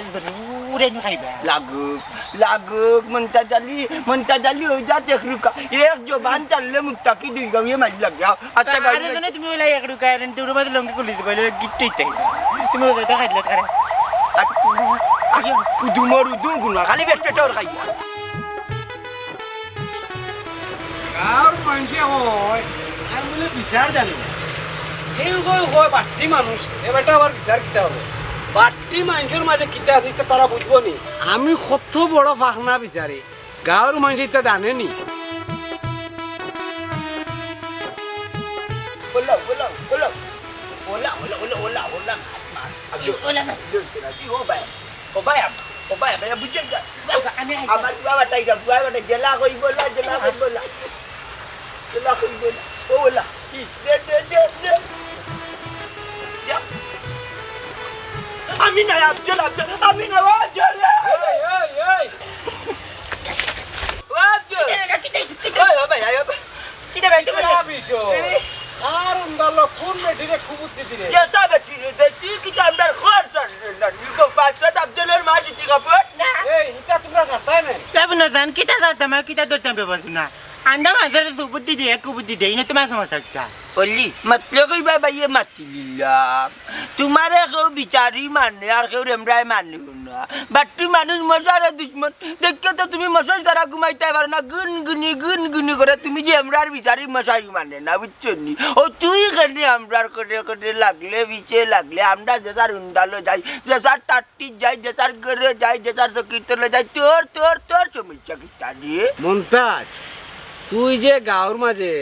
উড়ে আমি খাইবা। লাগুক, লাগুক, মন্তাজ আলী, মন্তাজ আলী, ওই যা দেখ রুকা। এক জবান চাললে মুক্তাকি দুই গাউয়ে মারি লাগে। আচ্ছা, আরে গাড়ি জানো তুমি ওলা এক রুকা, আর তোর মাঝে লঙ্গি খুলি দিবা, ওলা গিট্টু ইতাই। তুমি ওলা তো খাইলে খারে। আচ্ছা, আচ্ছা, উদুমর উদুম গুনা, খালি বেটে টোর খাইয়া। গাঁওর মানষে কয়, আমি বুলে বিচার জানি না। কেউ কয়, কয় বাট্টি মানুষ, এ বেটা আবার বিচার কিতা অইবো? বাট্টি মানষর মাঝে কিতা আছে, ইতা তারা বুঝবো নি। আমি কত বড় ফাখনা বিচারি, গাঁওর মানষে ইতা জানে নি। OLA, OLA, OLA. OLA, OLA, OLA, OLA, OLA. OLA না। ও ভাই, ও ভাই, আমা, ও ভাই, আমা, বুঝছেন তো? আমি আইছি। আমার বুয়া বাটাই গা, বুয়া বাটাই, জেলা কইবো না, জেলা কইবো না। জেলা কইবো না। ও ওলা, কি? দে, দে, দে, দে। যা। আমি না, আফজল, আফজল, আমি না, ও আফজল। এই, এই, এই। ও আফজল। কিতা, কিতা, কিতা? ওই, ও ভাই, আয়, ও ভাই। কিতা ভাই, তুমি কিতা বিষয়? এ? আর উন্দালো কোন বেটিরে কুবুদ্ধি দিলে? যেটা বেটি রে, বেটি কিতা আমরার খোর চড় না, নিকো পাঁচটা আফজলর মা জিতি কাপড়? না। এই, ইতা তোমরা জানতায় না? যাবো না জান, কিতা জানতাম আর কিতা ধরতাম রে বলছি না। আন্ডা মাছের সুবুদ্ধি দিয়ে, কুবুদ্ধি দিয়ে, ইনো তোমার সমস্যা কিতা? অলি, মাতলে কইবা বাইয়ে মাতি লিলাম। তোমারে কেউ বিচারি মানে, আর কেউ রেমরায় মানে না। বাট্টি মানুষ মশার দুশমন। দেখো তো তুমি মশার দ্বারা ঘুমাইতে পারো না, গুন গুনি, গুন গুনি করে। তুমি যে আমরার বিচারি মশাই মানে না, বুঝছো নি? ও তুই কেনে আমরার করে করে লাগলে, বিচে লাগলে, আমরা যে যার উন্দালো যাই, যে যার টাট্টি যাই, যে যার ঘরে যাই, যে যার চকির তলে যাই, তোর, তোর, তোর সমস্যা কিতা রে? মন্তাজ, তুই যে গাঁওর মাঝে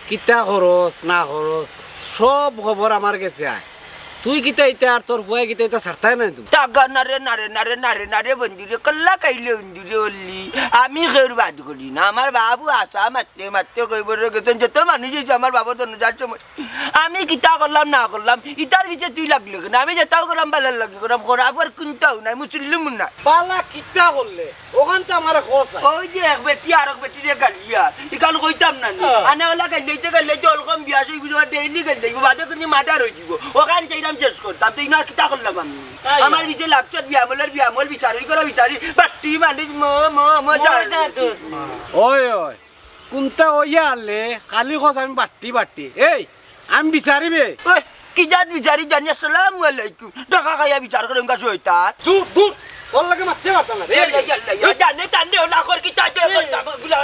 কিতা করস না করস, সব খবর আমার গেছে আয়। তুই কিতা ইতা আর তোর ফুয়ায় কিতা ইতা ছাড়তায় নায় তুমি? টাকা নারে, নারে, নারে, নারে, নারে, বন্ধু রে, কল্লা খাইলে বন্ধু রে, অলি। আমি কেউর বাদ করি না, আমার বাবু আশা মারতে মারতে কইবো রে গেছেন, যত মানুষ অইছে আমার বাবুর জন্য যার সময়। আমি কিতা করলাম না করলাম, ইতার পিছে তুই লাগলে কেনে? আমি যেটাও করাম বালার লাগি করাম, করা আবার কুন্তাও নাই, মুসলিম নাই। বালা কিতা করলে? ওখান তো আমার খোঁজ আছে। ওই যে এক বেটি আর এক বেটিরে গালিয়া, ইখান কইতাম না নি। হ্যাঁ। আনে ওলা গাইলাইতে গাইলাইতে অলকম বিয়া সই বুঝবা, ডেইলি গাইলাইবো, বাদে কিন্তু মার্ডার অই যিবো। ওখান চাইরাম শেষ করতাম, তো ইনো আর কিতা করলাম আমি? তাই। আমার নিজে লাগছত বিয়ামলর বিয়ামল, বিচারি করা বিচারি, বাট্টি মানুষ মো, মো, মো, মো, জান। জান তো। ওই, ওই, কুন্তা অইয়া আলে, খালি খোঁজ আমি বাট্টি, বাট্টি। এই, আমি বিচারি বে। ওই, কি জাত বিচারি জানি? আসসালামু আলাইকুম। টাকা খাইয়া বিচার করে উনকা শয়তান। দূর, দূর। তোর লগে মাততে পারতাম না রে। ইয়াল্লা, ইয়াল্লা, ইয়াল্লা। জানে, জানে, ওলা কর কি তাই দে, এই। করতাম, গুলা।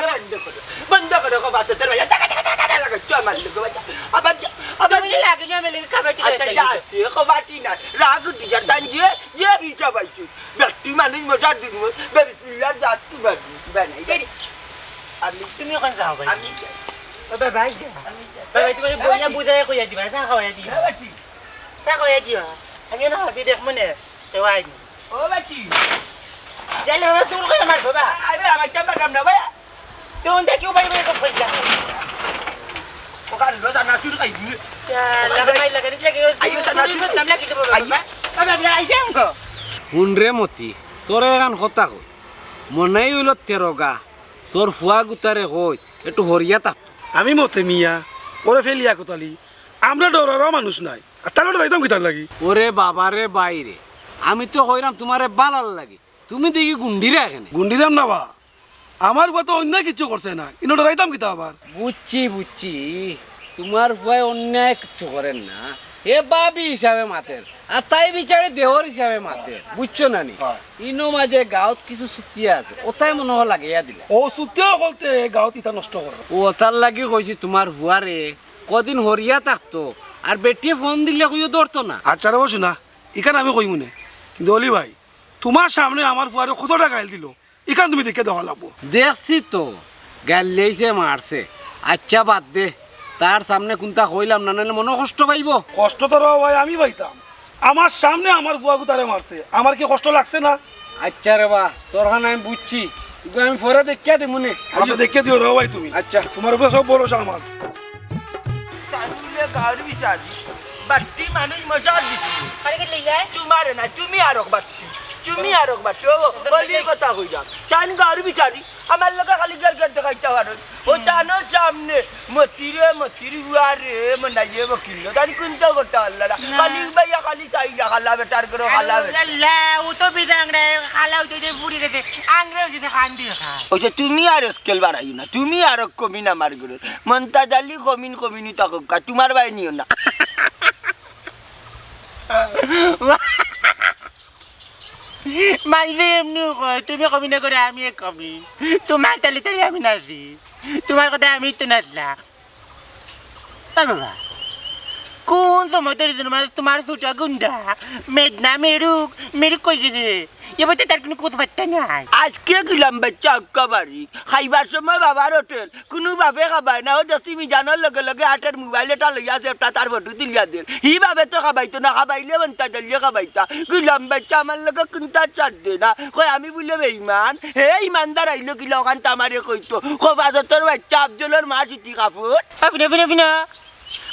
বন্ধ করো, বন্ধ করো, কো বাত, তোর ভাই, টাকা, টাকা, টাকা, টাকা, লাগা, চল, মার, লাগা, বাচ্চা। আবার যা, আবার তুমি যা। লাগে না, আমি লাগে, খাবে, ঠিক আচ্ছা, আছে। যা, তুই কো বাটি না। রাগ উঠি যা, তাই গিয়ে, গিয়ে বিচার পাইছি। ব্যক্তি মানুষ মশা দিন, বেবিসমিল্লাহ, যা, তুই বানাই, বানাই। আমি তুমি ওখানে যাও ভাই। আমি যাই। ও ভাই, ভাই, যাও। আমি যাই। ভাই, ভাই, তুমি বইয়া বুঝাই কইয়া দিবা, চা খাওয়াই দিবা। হ্যাঁ, বাটি। চা খাওয়াই দিবা। আমি না হাসি দেখ মনে, তো আইনি। ও, বাটি। জানি বাবা, চুল করে মারবো, বা। আরে, আমার চা বাটাম না, ভাই। তুই দেখি, ও ভাই, ভাই, ভাই, ভাই, যা। ও, কাল রোজ আনা চুল খাই দিলে। যা, লাগা, ভাই, লাগা, লাগা, আইও, সানা চুল। নাম লাগি দেবো, আইও। বাবা। ও, বাবা, আই যাম গো। হুন রে মতি, তোরে এখান কথা কই। মনেই অইলো তেরোগা। তোর ফুয়া গুতারে কই, একটু হরিয়া থাকতো। আমি মতে মিয়া, ওরে ফেলিয়া কোতালি, আমরা ডরারও মানুষ নাই। আর তাহলে ডরাইতাম কিতার লাগি? ওরে বাবা রে বাইরে, আমি তো কইরাম তোমারে বালার লাগি, তুমি দেখি গুন্ডিরা এখানে। গুন্ডিরাম না বা, আমার ফুয়া তো অন্যায় কিচ্ছু করছে না, ইনো ডরাইতাম কিতা আবার? বুঝছি, বুঝছি, তোমার ফুয়ায় অন্যায় কিচ্ছু করের না, হে ভাবি হিসাবে মাতের, আর তাই বিচারে দেওর হিসাবে মাতের, বুঝছো না নি? হ্যাঁ। ইনো মাঝে গাঁওত কিছু চুতিয়া আছে, ওতায় মনে হয় লাগাইয়া দিলা। ও চুতিয়া অকলতে গাঁওত ইতা নষ্ট করে। ও ওতার লাগি কইছি তোমার ফুয়ারে, কদিন হরিয়া থাকতো, আর বেটিয়ে ফোন দিলে কইও ধরতো না। আচ্ছা রে বসু না, ইখান আমি কইমু নে। কিন্তু অলি ভাই, তুমার সামনে আমার ফুয়ারে কতটা গাইল দিল, ইখান তুমি দেখিয়া দেওয়া লাগবো। দেখছি তো, গাইল লইছে, মারছে। আচ্ছা বাদ দে, তার সামনে কুন্তা কইলাম না, নাইলে মনো কষ্ট পাইবো। কষ্ট তো রে ভাই আমি পাইতাম, আমার সামনে আমার ফুয়াগু তারে মারছে, আমার কি কষ্ট লাগছে না? আচ্ছা রে বা, তোর খান আমি বুঝছি, ইগু আমি পরে দেখিয়া দিমু নে। আচ্ছা, দেখিয়া দিও রে ভাই তুমি। আচ্ছা। তুমার উপরে সব ভরসা আমার। তানুলে গাউর বিচারি, বাট্টি মানুষ মশার দিছি। কারে কে লইয়া? তুমারে না, তুমি আরক বাট্টি, তুমি আরক বাট্টি। ও, ও, অলির কথা কইলাম। তান গাউর বিচারি, আমার লগে খালি গের গের দেখাইতা পারো। ও তানর সামনে মতিরে, মতির ফুয়ারে, মনাইয়ে বকিল। তানি কুন্তা করতা পারলা না। না। খালি বাইয়া, খালি চাইয়া, খালা বেটার ঘরো, খালা বেটা। আল্লাহ, ও তো বিদাং রে, খালা উঠে যে ফুড়ি গেছে, আংরে গেছে খান দিয়ে খা। ওই যে তুমি আর স্কেল বাড়াইও না, তুমি আর কমিন আমার ঘরর। মন্তাজ আলী কমিন, কমিনই থাকউক্কা, তুমার বায় নিও না। মাইনষে এমনেউ কয়, তুমি কমিন না করে আমি এক কমিন। তুমার তালে তালে আমি নাচি। তুমার কথায় আমি তো নাচলাম। ও বাবা, কুন সময় ধরি দিন মাঝে তুমার ছুটা গুন্ডা, মেঘনা মেরুক, মেরুক কই গেছে? এবার তো তার কুনু খোঁজ পাত্তা নাই। আজকে গেলাম বাইচ্চা আক্কা বাড়ি, খাইবার সময় বাবার হোটেল, কুনু বাপে খাবায় না, ও দেখছি মিজানর লগে লগে আটের মোবাইল এটা লইয়া আছে, একটা তার ফটো তুলিয়া দের। হি বাপে তো খাবাইতো না, খাবাইলে মন্তাজ আলীয়ে খাবাইতা। গেলাম বাইচ্চা আমার লগে কুন্তা চার দে না, কয় আমি বুলে বেইমান। হে ইমানদার আইলো কিলা অখান তো আমারে কইতো। কবাজতর বাইচ্চা আফজলর মা সুতি কাপড়। আফিনা, আফিনা, আফিনা।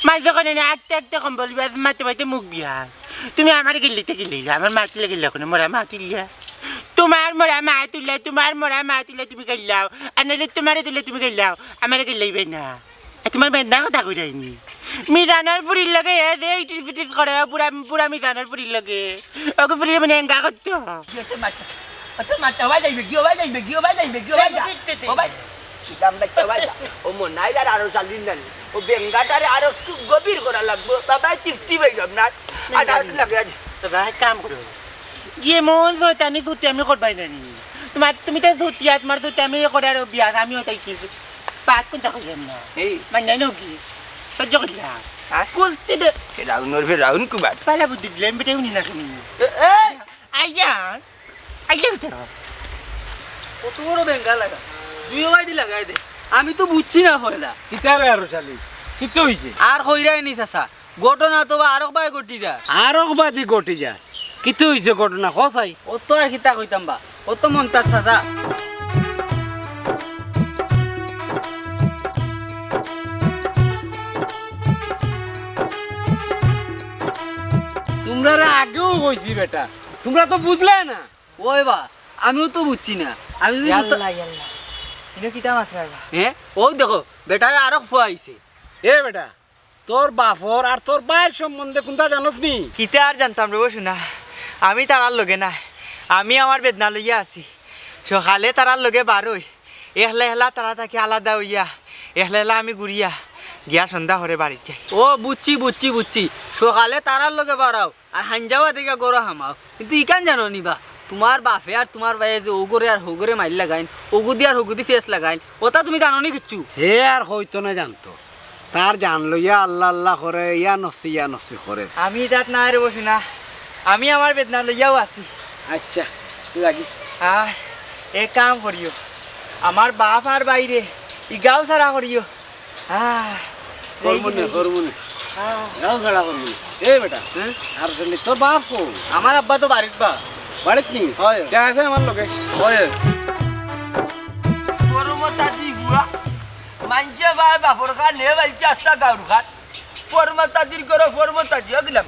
মাইনষে কয় না, আটতে আটতে কম্বল বিয়াস, মাতে মাতে মুখ বিয়াস। তুমি আমারে গেল্লিতে গেল্লিলা, আমার মাতিলে গেল্লা কুনে, মরা মা তুললা। তুমার মরা মা তুললা, তুমার মরা মা তুললা তুমি গেল্লাও। আর নাইলে তুমারে তুললে তুমি গেল্লাও, আমারে গেল্লাইবে না। আর তুমার বেদনা কথা কইরাইনি। মিজানর ফুড়ির লগে এ যে ইটিস ফিটিস করে, পুরা, পুরা মিজানর ফুড়ির লগে। ওগো ফুড়ির মানে এঙ্গা করতো। অত মাথা, অত মাথা, ওবায় যাইবে গি, ওবায় যাইবে গি, ওবায় যাইবে গি, ওবায় যা। ও ভাই, কিতাম বাইতে ওবায় যা। ও মনাইর আর আরো চালিন নানি। ও বেঙ্গাটারে আরো একটু গভীর করা লাগবো। বাবায় তৃপ্তি পাইলাম না। আর আর লাগে আজ। তো ভাই কাম করো। গিয়ে মন তো তানি তো আমি করবাই নানি। তুমার, তুমি তো ধুতিয়া, তুমার তো আমি করে আর বিয়া, আমিও তাই কি। পাত কুন্তা কইলাম না। এই। মানে নাকি? সহ্য করিলাম। হ্যাঁ? কুলতে দে। ফেরাউনর ফেরাউন কুবাত। পালা বুদ্ধি দিলাম, বেটা উনি না শুনি। এ, এ! আইয়া, আইয়া বেটা। কত বড় বেঙ্গা লাগা। দুই ওবায়দি লাগাই দে। আমি তো বুঝছি না পয়লা। কিতা রে আরো শালি? কিতা অইছে? আর কইরায় নি চাচা। ঘটনা তো বা আরক বায় ঘটি যায়। আরক বাদি ঘটি যায়। কিতা অইছে ঘটনা? ক চাই। ও তো আর কিতা কইতাম বা। ও তো মন্তাজ চাচা। তুমরারে আগেও কইছি বেটা, তুমরা তো বুঝলায় না। ওই বা, আমিও তো বুঝছি না। আমি যদি বুঝতাম ইয়াল্লা, ইয়াল্লা। ইনো কিতা মাতরা বা? হ্যাঁ? ও দেখো, বেটারে আরক ফুয়া আইছে। এ বেটা, তোর বাপর আর তোর ভাইর সম্বন্ধে কুন্তা জানোস নি? কিতা আর জানতাম রে বসু না, আমি তারার লগে নাই, আমি আমার বেদনা লইয়া আছি। সকালে তারার লগে বারই, একলা একলা তারা থাকি আলাদা অইয়া, একলা একলা আমি ঘুরিয়া গিয়া সন্ধ্যা হরে বাড়িত যাই। ও বুঝছি, বুঝছি, বুঝছি, সকালে তারার লগে বারাও আর হাইঞ্জাওয়া দেখা গরো হামাও, কিন্তু ইখান জানো নি বা, তুমার বাপে আর তুমার ভাইয়ে যে ও গরে আর হো গরে মাইর লাগাইন, ওগুদি আর হগুদি ফেস লাগাইন, ওটা তুমি জানো নি কিচ্ছু? হে আর হয়তো না জানতো। তার জান লইয়া আল্লাহ আল্লাহ করে, ইয়া নসি, ইয়া নসি করে। আমি ইতাত নাই রে বসু না, আমি আমার বেদনা লইয়াও আছি। আচ্ছা, লাগি। আর এক কাম করিও, আমার বাপ আর বাইরে ইগাও সারা করিও। আহ, করমু নে, করমু নে। আহ। ইগাও সারা করমু নে। এ বেটা, হ্যাঁ? আর শুনলি, তোর বাপ কো? আমার আব্বা তো বাড়িত বা। বাড়িত নি? হয়। কে আছে আমার লগে? হয়। ফরমতাজি হুয়া। মানছে ভাই বাপর খান, হে বলছে আস্তা গাউর খান। ফরমতাজির করো, ফরমতাজি হগলাম।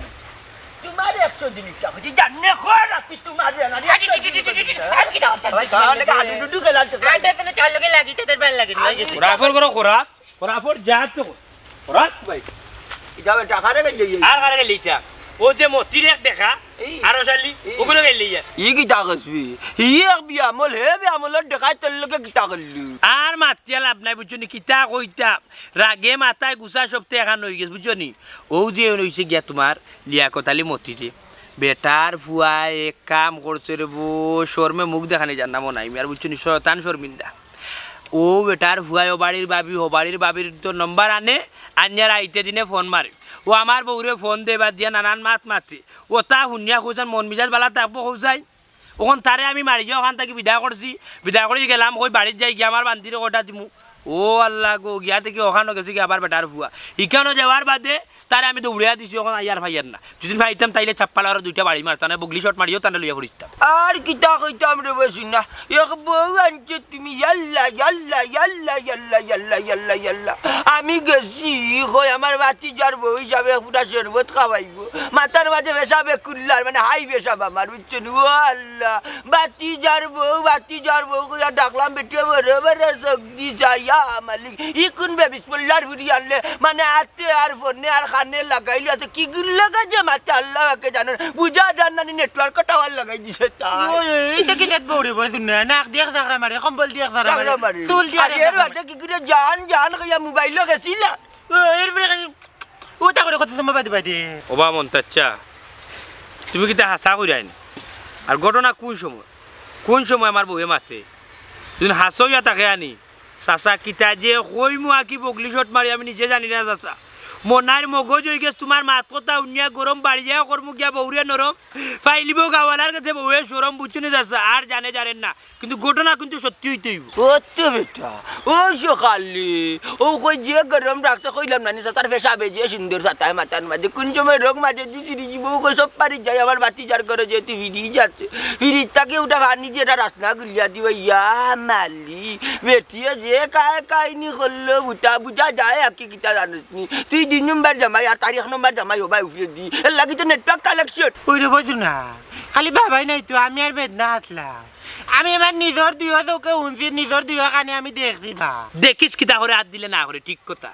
তুমার একশো দিন ইচ্ছা করছে, জানে খোর রাখি তুমার রে, না, একশো দিন ইচ্ছা করছে। আমি কি জানতাম? ভাই, তাহলে কি আডু ডুডু খেলা তো? আডু তো না, তার লগে লাগি, তাদের বেল লাগি, লাগি। খোরাফর করো, খোরাফ। খোরাফর যা তো। খোরাফ ভাই। ইটা বেটা কারে গেল ইয়া? আর কারে গেল ইটা? ও যে মতির এক দেখা, এই। আরো শালি, এই। ওগুলো গেল ইয়া। ই কিতা কসবি? ই এক বিয়ামল, হে বিয়ামলর দেখায় তোর লগে কিতা করলু? আর মাতিয়া লাভ নাই, বুঝছো নি? কিতা কইতাম? রাগে মাথায় গুছা সব তো এখান অই গেছে, বুঝছো নি? ও যে অইছে গিয়া তুমার লিয়াকত আলী মতি যে। বেটার ফুয়ায় এক কাম করছে রে বো, শরমে মুখ দেখানি যার নামও নাই, মিয়ার বুঝছো নি? শয়তান শর্মিন্দা। ও বেটার ফুয়ায় ও বাড়ির ভাবি, ও বাড়ির ভাবির তো নম্বর আনে, আনিয়ার আইতে দিনে ফোন মারে। ও আমার বউরে ফোন দে, বাদ দিয়া নানান মাত মাতে। ও তা হুনিয়া কইছাইন মন মিজাজ বালা থাকবো কইছাইন। অখন তারে আমি মারিয়া অখান থাকি বিদায় করছি। বিদায় করি গেলাম, কই বাড়িত যাই গিয়া আমার বান্দিরে কটা দিমু। ও আল্লাহ গো, গিয়া দেখি অখানো গেছে কি আবার বেটার ফুয়া। ইখানো যাওয়ার বাদে তারে আমি দৌড়াইয়া দিছি, অখন আইয়ার ফাইয়ার না। যদি ফাইতাম তাইলে চাপ্পা লাগাইয়া দুইটা বাড়ি মারতাম, না বগলি শট মারিয়াও তানে লইয়া ফুরিতাম। আর কিতা কইতাম রে বসু না, এক বউ আনছো তুমি, ইয়াল্লা, ইয়াল্লা, ইয়াল্লা। আমি গেছি, কই আমার ভাতিজার বউ হিসাবে এক ফুটা শরবত খাওয়াইবো। মাথার মাঝে পেশাবে কুল্লার, মানে হাই পেশাব আমার, বুঝছো নি? ও আল্লাহ, ভাতিজার বউ, ভাতিজার বউ কইয়া ডাকলাম, বেটিয়ে বড় বড় চোখ দি চাইয়া, মালিক, ই কুন বে বিসমুল্লাহর ফুরি আনলে, মানে আতে আর ফোনে আর কানে লাগাইলে আছে, কি গুল্লা গাজে মাতে আল্লাহ পাকে জানইন, বুঝা যার না নি নেটওয়ার্ক টাওয়ার লাগাই দিছে তাই। ওই, ওই, ইটা কি নেট বউরে বলছুন না? নাক দিয়া ঝাড়া মারে, কম্বল দিয়া ঝাড়া মারে, ঝাড়া মারে। চুল দিয়া আর ঝাড়া এর মারে। বাদে কি করে জান জান কইয়া মোবাইলও গেছিলা? ও, এরপরে খালি ওটা করে কত সময় বাদে বাদে। ওবা মন্তাচ্চা, তুমি কিতা হাছা কইরায় নি? আর ঘটনা কুন সময়, কুন সময় আমার বউয়ে মাতে? যদি হাছা অইয়া থাকে আনি, চাচা, কিতা যে কইমু আকি বগলি শট মারি, আমি নিজে জানি না, চাচা। মনাইর মগজ অইগেছে তুমার মাত কথা হুনিয়া গরম, বাড়িয়া করমু গিয়া বউরে নরম। ফাইলিবো গাওয়ালার গেছে বউয়ে শরম, বুঝছো নি, চাচা? আর জানে জানেন না, কিন্তু ঘটনা কিন্তু সত্যি অইতে অইবো। ও তো বেটা, ও সকালে, ও কই যে গরম রাখছে কইলাম না নি, চাচার পেশাবে যে সুন্দর চাতায় মাথার মাঝে, কুন সময় রোগ মাঝে দি চিরি দিব, ও কই সব পারি যাই, আমার ভাতিজার ঘরো যে তুই ফিরি যাচ্ছে। ফিরিজ থাকি উঠা পানি দিয়ে এটা রাসনা গুলিয়া দিব, ইয়া মালি। বেটিয়ে যে কায় কাহিনী করলো, বুঝা, বুঝা যায় আর কি, কিতা জানিস নি? তুই দুই নম্বর জামাই আর তারিখ নম্বর জামাই হবায় উপরে দি। এর লাগি তো নেটওয়ার্ক কালেকশন। ওই রে বলছো না, খালি বাবাই নাই তো, আমি আর বেদনা আসলাম। আমি আমার নিজর দুইও চোখে হুনছি, নিজর দুইও কানে আমি দেখছি বা। দেখিস কিতা করে আত দিলে না করে, ঠিক কথা।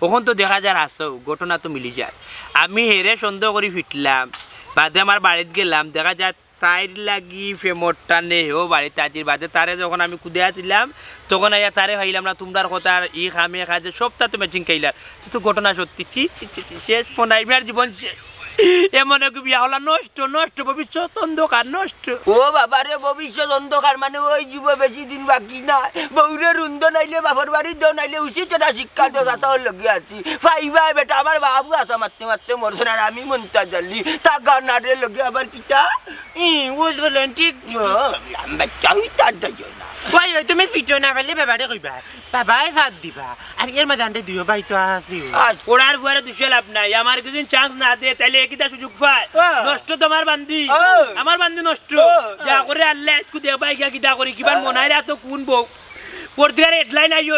অখন তো দেখা যার হাছাউ, ঘটনা তো মিলি যায়। আমি হেরে সন্দেহ করি ফিটলাম, বাদে আমার বাড়িত গেলাম, দেখা যায় তাইর লাগি প্রেমর টানে হেও বাড়িত আজির। বাদে তারে যখন আমি কুদাইয়া দিলাম, তখন আইয়া তারে পাইলাম না, তুমরার কথা আর ই কামে কাজে সবতা তো ম্যাচিং খাইলার। তো, তো ঘটনা সত্যি, ছি, ছি, ছি, ছি, শেষ মনাই মিয়ার জীবন শেষ। এ মনে করি বিয়া হলা নষ্ট, নষ্ট, ভবিষ্যৎ অন্ধকার, নষ্ট। ও বাবা রে, ভবিষ্যৎ অন্ধকার মানে ওই জীব বেশি দিন বাকি নাই। বউরে রুন্দো নাইলে বাপর বাড়ি দেও, নাইলে উচিত না শিক্ষা দেও, চাচাও লগে আছি। পাইবায় বেটা, আমার বাবু আসা মারতে মারতে মরছে না, আর আমি মন্তাজ আলী, তা গানারে লগে আবার কিতা? ই, বুঝ বলেন, ঠিক, ঠিক। ও, আমি চাই তার যাইও না। ওই, ওই, তুমি ফিটো না পাইলে বাবারে কইবা, বাবায় সাথ দিবা। আর এর মাঝে আনতে দিও ভাই তো আছি। আজ পড়ার বুয়ারে দুষে লাভ নাই, আমার কিছু চান্স না দে, তাইলে একিতা সুযোগ পায়। হ্যাঁ। নষ্ট তোমার বান্দি, হ্যাঁ। আমার বান্দি নষ্ট। হ্যাঁ। যা করে আল্লাহ আজকু দেখবায় গিয়া কিতা করি, কিবার হ্যাঁ। মনাইরা তো কুন বউ। পর্দার হেডলাইন আইও,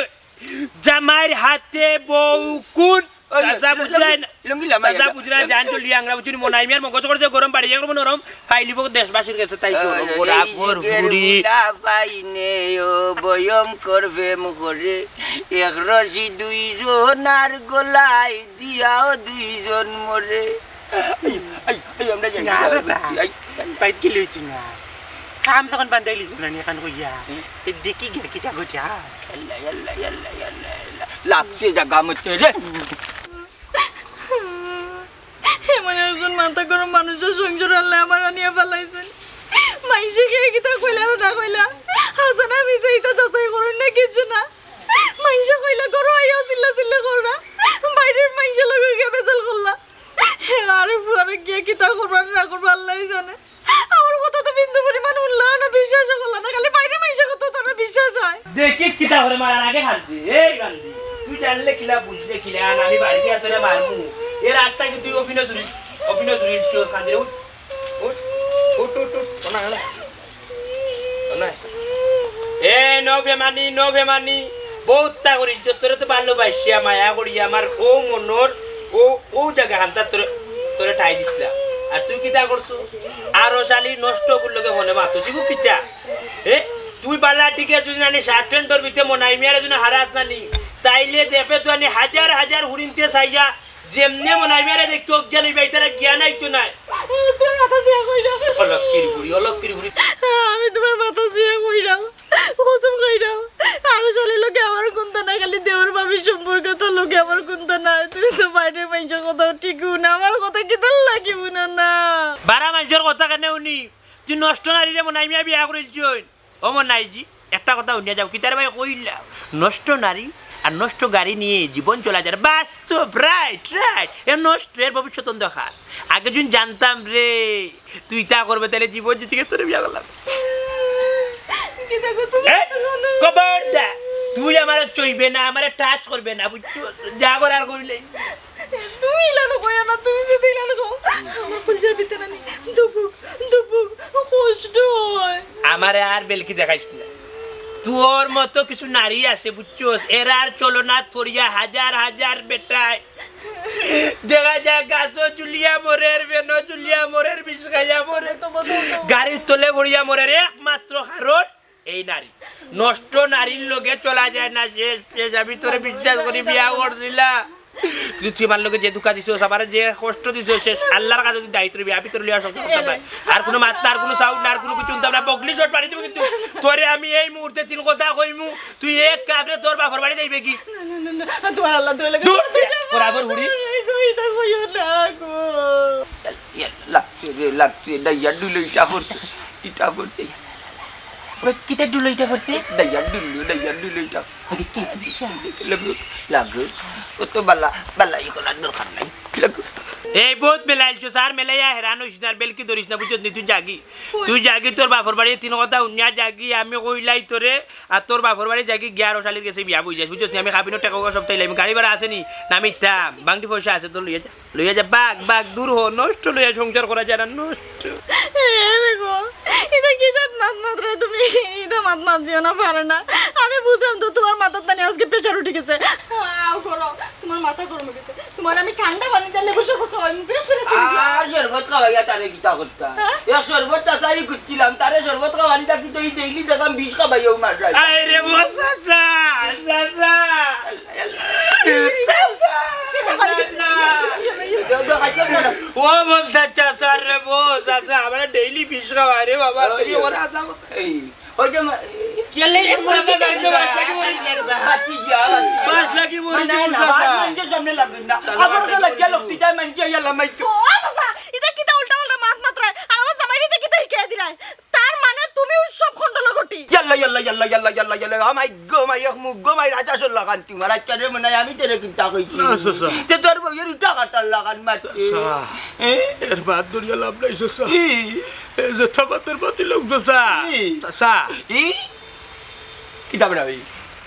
জামাইর হাতে বউ কুন? ওই, চাচা বুঝরায় না। লুঙ্গি লামাই চাচা গেল। বুঝরায়, জান চলি আংরা বুঝুনি, মনাই মিয়ার মগজ করে যে গরম বাড়ি, গরম নরম, ফাইলিব দেশবাসীর গেছে, তাই শোনো, এই, বরাবর এই, ফুরি। পাইনে ও ভয়ঙ্কর প্রেম করে, এক রশি দুইজন আর গলায় দিয়াও দুইজন মরে। এই, এই, এই, আমরা যাই। না রে বা। এই, এই। বাইক কি লইছি না? কাম যখন বান্ধাইলি না নি এখন কইয়া। হুম। এ দেখি গিয়া কিতা কইছে, হ্যাঁ। আল্লাহ, আল্লাহ, আল্লাহ, আল্লাহ, আল্লাহ। লাগছে জাগা মতো রে। এমন একজন মাথা গরম মানুষের সংসার আল্লাহ আমার আনিয়া ফালাইছেন। মাইনষে কে কিতা কইলা আর না কইলা, হাসানা মিশে ইতা যাচাই করুন না, কিছু না। মাইনষে কইলা, "ঘরো আইয়া চিল্লা চিল্লা কররা, বাইরের মাইনষে লগে গিয়া বেজাল করলা।" আরে ফুয়ারে গিয়া কিতা করবা না করবা আল্লাহ জানে। আমার কথা তো বিন্দু পরিমাণ হুনলা না, বিশ্বাস করলা না, খালি বাইরে মাইনষে কথা তারা বিশ্বাস হয়। দেখিস কিতা করে মারার আগে কান্দি, এই কান্দি। তুই জানলে কিলা, বুঝলে কিলা, আর আমি বাড়ি গিয়া তোরে মারমু। এর আগ থাকি তুই অভিনয় ধরিস, অভিনয় ধরিস, কেউ কান্দি রে, উঠ, উঠ, উঠ, উঠ, উঠ, শোনা, শোনা। শোনা। এ, no বেমানি, no বেমানি, বউত তা করিস, তোরে তো ভালোবাসিয়া, মায়া করি, আমার ও মনর, ও, ও জাগা হান্তা তোরে, তোরে ঠাই দিছিলাম। আর তুই কিতা করছস? আরো শালি নষ্ট করলো কে মনে মাতো, শিখু কিতা? এ, তুই বালা টিকে যদি নানি শার্ট প্যান্ট ধরবি তে মনাই মিয়ারে যদি হারাস নানি, তাইলে দেখবে তো আনি হাজার হাজার হুরিনতে চাইয়া, যেমনে মনাই মিয়ারে দেখতে অজ্ঞান হইবা, ইতারা জ্ঞান আইতো নাই। তোর মাথা ছিয়া কইরা। অলক্ষীর বুড়ি, অলক্ষীর বুড়ি। আমি তোমার মাথা ছিয়া কইরা। কসম খাইরাম, আরো শালির লগে আমার কুন্তা নাই, খালি দেওর ভাবির সম্পর্ক, তোর লগে আমার কুন্তা নাই। তুমি তো বাইরের মাইনষর কথা ঠিক না, আমার কথা কিতার লাগি হুনো না? বারা মাইনষর কথা কেনে হুনি? তুই নষ্ট নারীরে মনাই মিয়া বিয়া করিলছইন। ও মনাইজি, একটা কথা হুনিয়া যাও, কিতারে ভাই কইলা, নষ্ট নারী আর নষ্ট গাড়ি নিয়ে জীবন চলা যায়। বাস্তব, রাইট, রাইট। এ নষ্ট, এর ভবিষ্যৎ অন্ধকার। আগে যদি জানতাম রে, তুই তা করবে, তাহলে জীবন জিতে গেছে, তোরে বিয়া করলাম। কিতা গো তুমি? এই, খবরদার, তুই আমারে ছইবে না, আমারে টাচ করবে না, বুঝছো? যা করার করিলে। তুমি ইলানো কইও না, তুমি যদি ইলানো কও, আমার কলিজার ভিতরে নি ধুকপুক, ধুকপুক, কষ্ট হয়। আমারে আর বেলকি দেখাইস না। তোর মতো কিছু নারী আছে, বুঝছস? এরার চলনাত পড়িয়া হাজার হাজার বেটায় দেখা যায় গাছও ঝুলিয়া মরের, বেনও ঝুলিয়া মরের, বিষ খাইয়া মরের, গাড়ির তলে পড়িয়া মরের, একমাত্র কারণ এই নারী। নষ্ট নারীর লগে চলা যায় না। শেষ, শেষ। আমি তোরে বিশ্বাস করি বিয়া করছিলাম, কিন্তু তুই আমার লগে যে ধোঁকা দিছস, আমারে যে কষ্ট দিছস, শেষ। আল্লাহর কাছে তুই দায়িত্ব নিবি, আমি তোর লইয়া সংসার করতাম না। আর কোনো মাত না, আর কোনো সাউন্ড না, আর কোনো কিছু শুনতাম না। বগলি শট মারি দিব কিন্তু। তোরে আমি এই মুহূর্তে তিন কথা কইমু, তুই এক কাপড়ে তোর বাপর বাড়ি যাইবে কি? না, না, না, না, তোমার আল্লাহ দোয়া লাগে। দূর, তোরা আবার হুড়ি। এই গো, এটা কইও না গো। ইয়া, লাগছে রে, লাগছে, ডাইয়া ডুলো ইটা পড়ছে, ইটা পড়ছে। ওই কিতা ডুলো ইটা পড়ছে? ডাইয়া ডুলো, ডাইয়া ডুলো ইটা। আরে কি, কি, কি? লাগো, লাগো। ও তো বালা, বালা, এখন আর দরকার নাই। লাগো। এই বহুত মেলাইলছো, স্যার, মেলাইয়া হেরান হইস না, আর বেলকি ধরিস না, বুঝছত নি? তুই যাগি, তুই যাগি, তোর বাপর বাড়ি তিন কথা হুনিয়া যাগি, আমি কইলাই তোরে, আর তোর বাপর বাড়ি যাগি, গিয়া আরো শালির গেছে বিয়া বই যাস, বুঝছত নি? আমি খাবিনো টেকা সব তাইলে, আমি গাড়ি ভাড়া আছে নি, নামিতাম, বাংটি পয়সা আছে, তোর লইয়া যা। লইয়া যা, বাঘ, বাঘ, দূর হ, নষ্ট লইয়া সংসার করা যায় না, নষ্ট। এ রে গো, ইটা কিসার মাত মাতরায় তুমি? ইটা মাত মাত দিও না, পারে না। আমি বুঝলাম তো তোমার মাথার তানে আজকে প্রেশার উঠি গেছে। আও করো, তোমার মাথা গরম হয়ে গেছে। তোমার আমি ঠান্ডা পানি দিয়ে লেবু শরবত খাওয়াই, বেশ করে চিনি। আর শরবত খাওয়াইয়া তারে কিতা করতা? হ্যাঁ? এ শরবত তাছাই করছিলাম, তারে শরবত খাওয়ানি থাকি তো এই ডেইলি দেখলাম বিষ খাওয়াইয়াও মার যায়। আরে ও চাচা, চাচা। ও বলতে চাচা রে, ও চাচা, আমরা ডেইলি বিষ খাওয়াই রে বাবা, তুই ওরা আজাব। এই, ওই যে মা-, কি লে, এই মরে যাইতে বাঁচ লাগি মরে যাইতে বাঁচ লাগি মরে যাইতে না, না, চাচা। মানুষের সামনে লাগবে না। আমার তো লাগিয়া লোক পিতায় মানছে, ইয়াল্লা মাইতো। ও চাচা, ইটা কিতা উল্টা পাল্টা মাত মাতরায়? আর আমার জামাইরে ইটা কিতা হিকাই দিরায়? তার মানে তুমি ওই সব খন্ডল ঘটি। ইয়াল্লা, ইয়াল্লা, ইয়াল্লা, ইয়াল্লা, ইয়াল্লা, ইয়াল্লা। ও মাই গো, মাই এক মুখ গো, মাই রাজা সর লাগান তুমার। আচ্ছা রে, মনে হয় আমি তেরে কিতা কইছি। না, চাচা। তে তোর বউয়ের উঠা কাটার লাগান মারতে। চাচা, এ? এর বাদ ধরিয়া লাভ নাই, চাচা। কি? এই যে থাপাতের বাতি লোক, চাচা। কি? চাচা। কি? কিতা বেটা ভাই?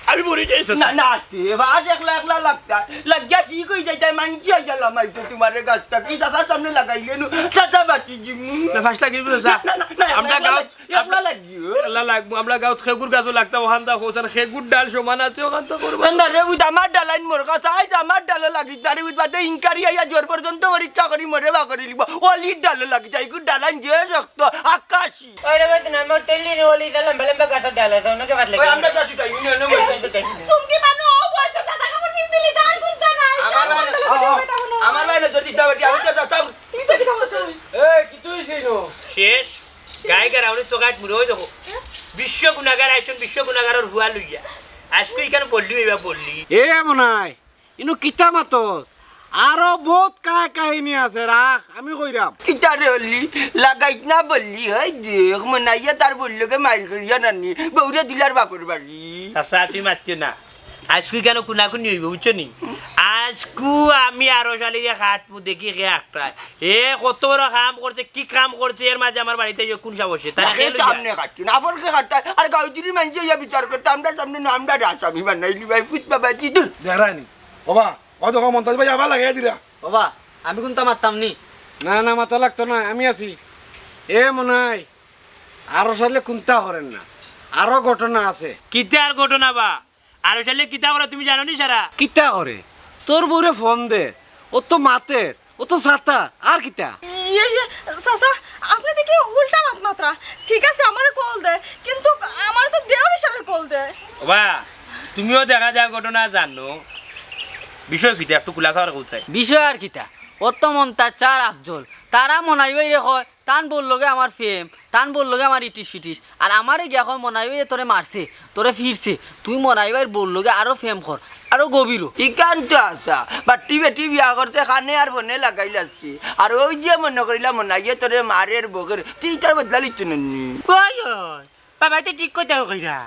আমি মরি যাই, চাচা। না, না, তে বাস একলা একলা লাগতা। লাগিয়া শিক হই যাইতায়, মানছি আইয়া লামাইতো তুমারে গাছটা। কি চাচার সামনে লাগাইলে নু? চাচা বাঁচি জিমু। না, ফাঁস লাগিল, চাচা। না, না, না, আমরা একলা গাঁও লাগ-, একলা লাগিও। একলা লাগবো। আমরা গাঁওত খেগুর গাছও লাগতাম, ওখান দা খোঁজান, খেগুর ডাল সমান আছে, ওখান দা করবো। না রে, উইত আমার ডালাইন মোর কাছে, আইজ আমার ডালো লাগিত না রে, উইত বাদে ইনকারি আইয়া জোর পর্যন্ত পরীক্ষা করি মরে বা করি লিব। অলির ডালো লাগি যায়, ইগুর ডালাইন যে শক্ত, আকাশি। ওরে বাদ না, মোর তেলি রে, অলি দা লম্বা লম্বা গাছর ডাল আছে, ওনাকে বাদ লাগে। ওই আমরা গাছ উঠাই, ইউনিয়নে ওই গাছ উঠাই। চুমকি মানু, ও বয়সে সাদা কাপড় পিন্দিলি, তার কুন্তা নাই। আমার ভাই, আমার ভাই না, যদি দাও, আমি তো চাচাম। ইটা কিতা মাতরায়? এই, কিতা হইছে ইনো? শেষ। গায়ে গায়ে রাউনি চোখাট মুড়ে ওই দেখো। বিশ্ব গুণাগার আইছন, বিশ্ব গুণাগারর হুয়া লইয়া। আজকে ইখান বললি, এবার বললি। এ মনাই, ইনো কিতা মাতস? আরো বহুত কা-, কাহিনী আছে, রাখ, আমি কইরাম। কিতা রে হলি? লাগাইত না বললি, হয় দেখ, মনাইয়া তার বললোকে মাইর করিয়া নানি, বউরে দিলার বাপর বাড়ি। চাচা, তুই মাতিও না। আজকু কেনে কুনাকুনি অইবো, বুঝছো নি? আজকু আমি আরো শালিরে কাটমু, দেখি কে আটকায়। এ কত বড় কাম করছে, কি কাম করছে, এর মাঝে আমার বাড়িত কুন সাহসে? তারে আরে কে লইয়া? সামনে কাটছু না, আপনকে কাটতা। আর গাউজুরি মানষে ইয়া বিচার করতা, আমরা সামনে না, আমরা আসামি বানাইলি ভাই, ফুত বাবা, কি দূর। দেখরায়নি? ওবা, ও দেখো মন্তাজ ভাই আবার লাগাই দিরা। ওবা, আমি কুন্তা মাততাম নি। না, না, মাতা লাগতো না, আমি আছি। এ মনাই, আরো শালে কুন্তা করের না, আরো ঘটনা আছে। কিতা আর ঘটনা বা? আরো শালে কিতা করে তুমি জানো নি সারা? কিতা করে? তোর বউরে ফোন দে, ও তো মাতের, ও তো ছাতা, আর কিতা? ইয়ে, ইয়ে, চাচা, আপনে দেখি উল্টা মাত মাতরা। ঠিক আছে, আমারে কল দে, কিন্তু আমারে তো দেওর হিসাবে কল দে। ওবা, তুমিও দেখা যায় ঘটনা জানো। বিষয় কিতা? একটু খুলাসা করে কও চাই। বিষয় আর কিতা? ও তো মন্তাজ চার আফজল। তারা মনাই ভাইরে কয়, তান বউর লগে আমার প্রেম, তান বউর লগে আমার ইটিস ফিটিস। আর আমারে গিয়া কয়, মনাই ভাইয়ে তোরে মারছে, তোরে ফিরছে। তুই মনাই ভাইর বউর লগে আরো প্রেম কর, আরো গভীর হ। ইখান তো আছা, বাট্টি বেটি বিয়া করছে, কানে আর ফোনে লাগাইল আছে। আর ওই যে মনো করিলা মনাইয়ে তোরে মারের বকের, তুই ইটার বদলা লিতে নানি। ওই, ওই, বাবায় তো ঠিক কথাউ কইরা।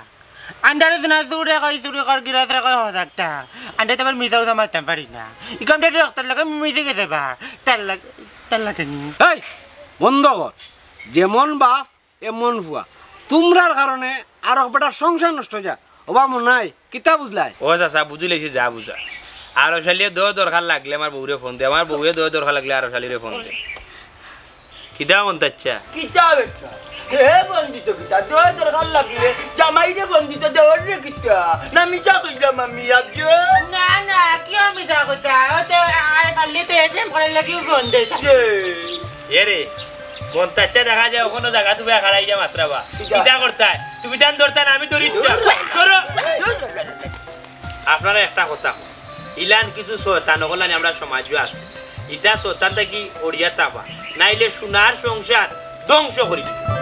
আন্ডারে তো না চুরে কই চুরি কর, গিরস্তে কই হজাক থাক। আন্ডারে তো আবার মিছা উছা মারতাম পারি না। ই কামটা তো একটার লাগে মিশে গেছে বা। তার লাগে, তার লাগে নি। এই, বন্ধ কর। যেমন বাপ, এমন ফুয়া। তুমরার কারণে আরক বেটার সংসার নষ্ট অই যা। ওবা মনাই, কিতা বুঝলায়? ও চাচা, বুঝিলাইছি যা বুঝা। আরব শালিয়ে দো দরকার লাগলে আমার বউরে ফোন দে, আমার বউয়ে দো দরকার লাগলে আরব শালিরে ফোন দে। কিতা মন্তাচ্ছা? কিতা বেটা? হে ফোন দিত কিতা? দো দরকার লাগলে জামাইরে ফোন দিত, দেওররে কিতা? না মিছা কইলাম আমি, আব্জু? না, না, কিও মিছা কথা? ও তো আয় খালি তো এফএম করার লাগিও ফোন দেয়। এ রে, মন্তাচ্ছা দেখা যায় অখনো জাগা তুমি খাড়াই যা মাত্রা বা। কিতা? কিতা করতায়? তুমি তান ধরতায় না, আমি ধরি দিতাম। ধরো। আপনারা একটা কথা কও, ইলান কিছু শয়তান অকল আনি আমরার সমাজো আছে। ইতা শয়তান থাকি হরিয়া তাবা, নাইলে সোনার সংসার ধ্বংস করি দিবো।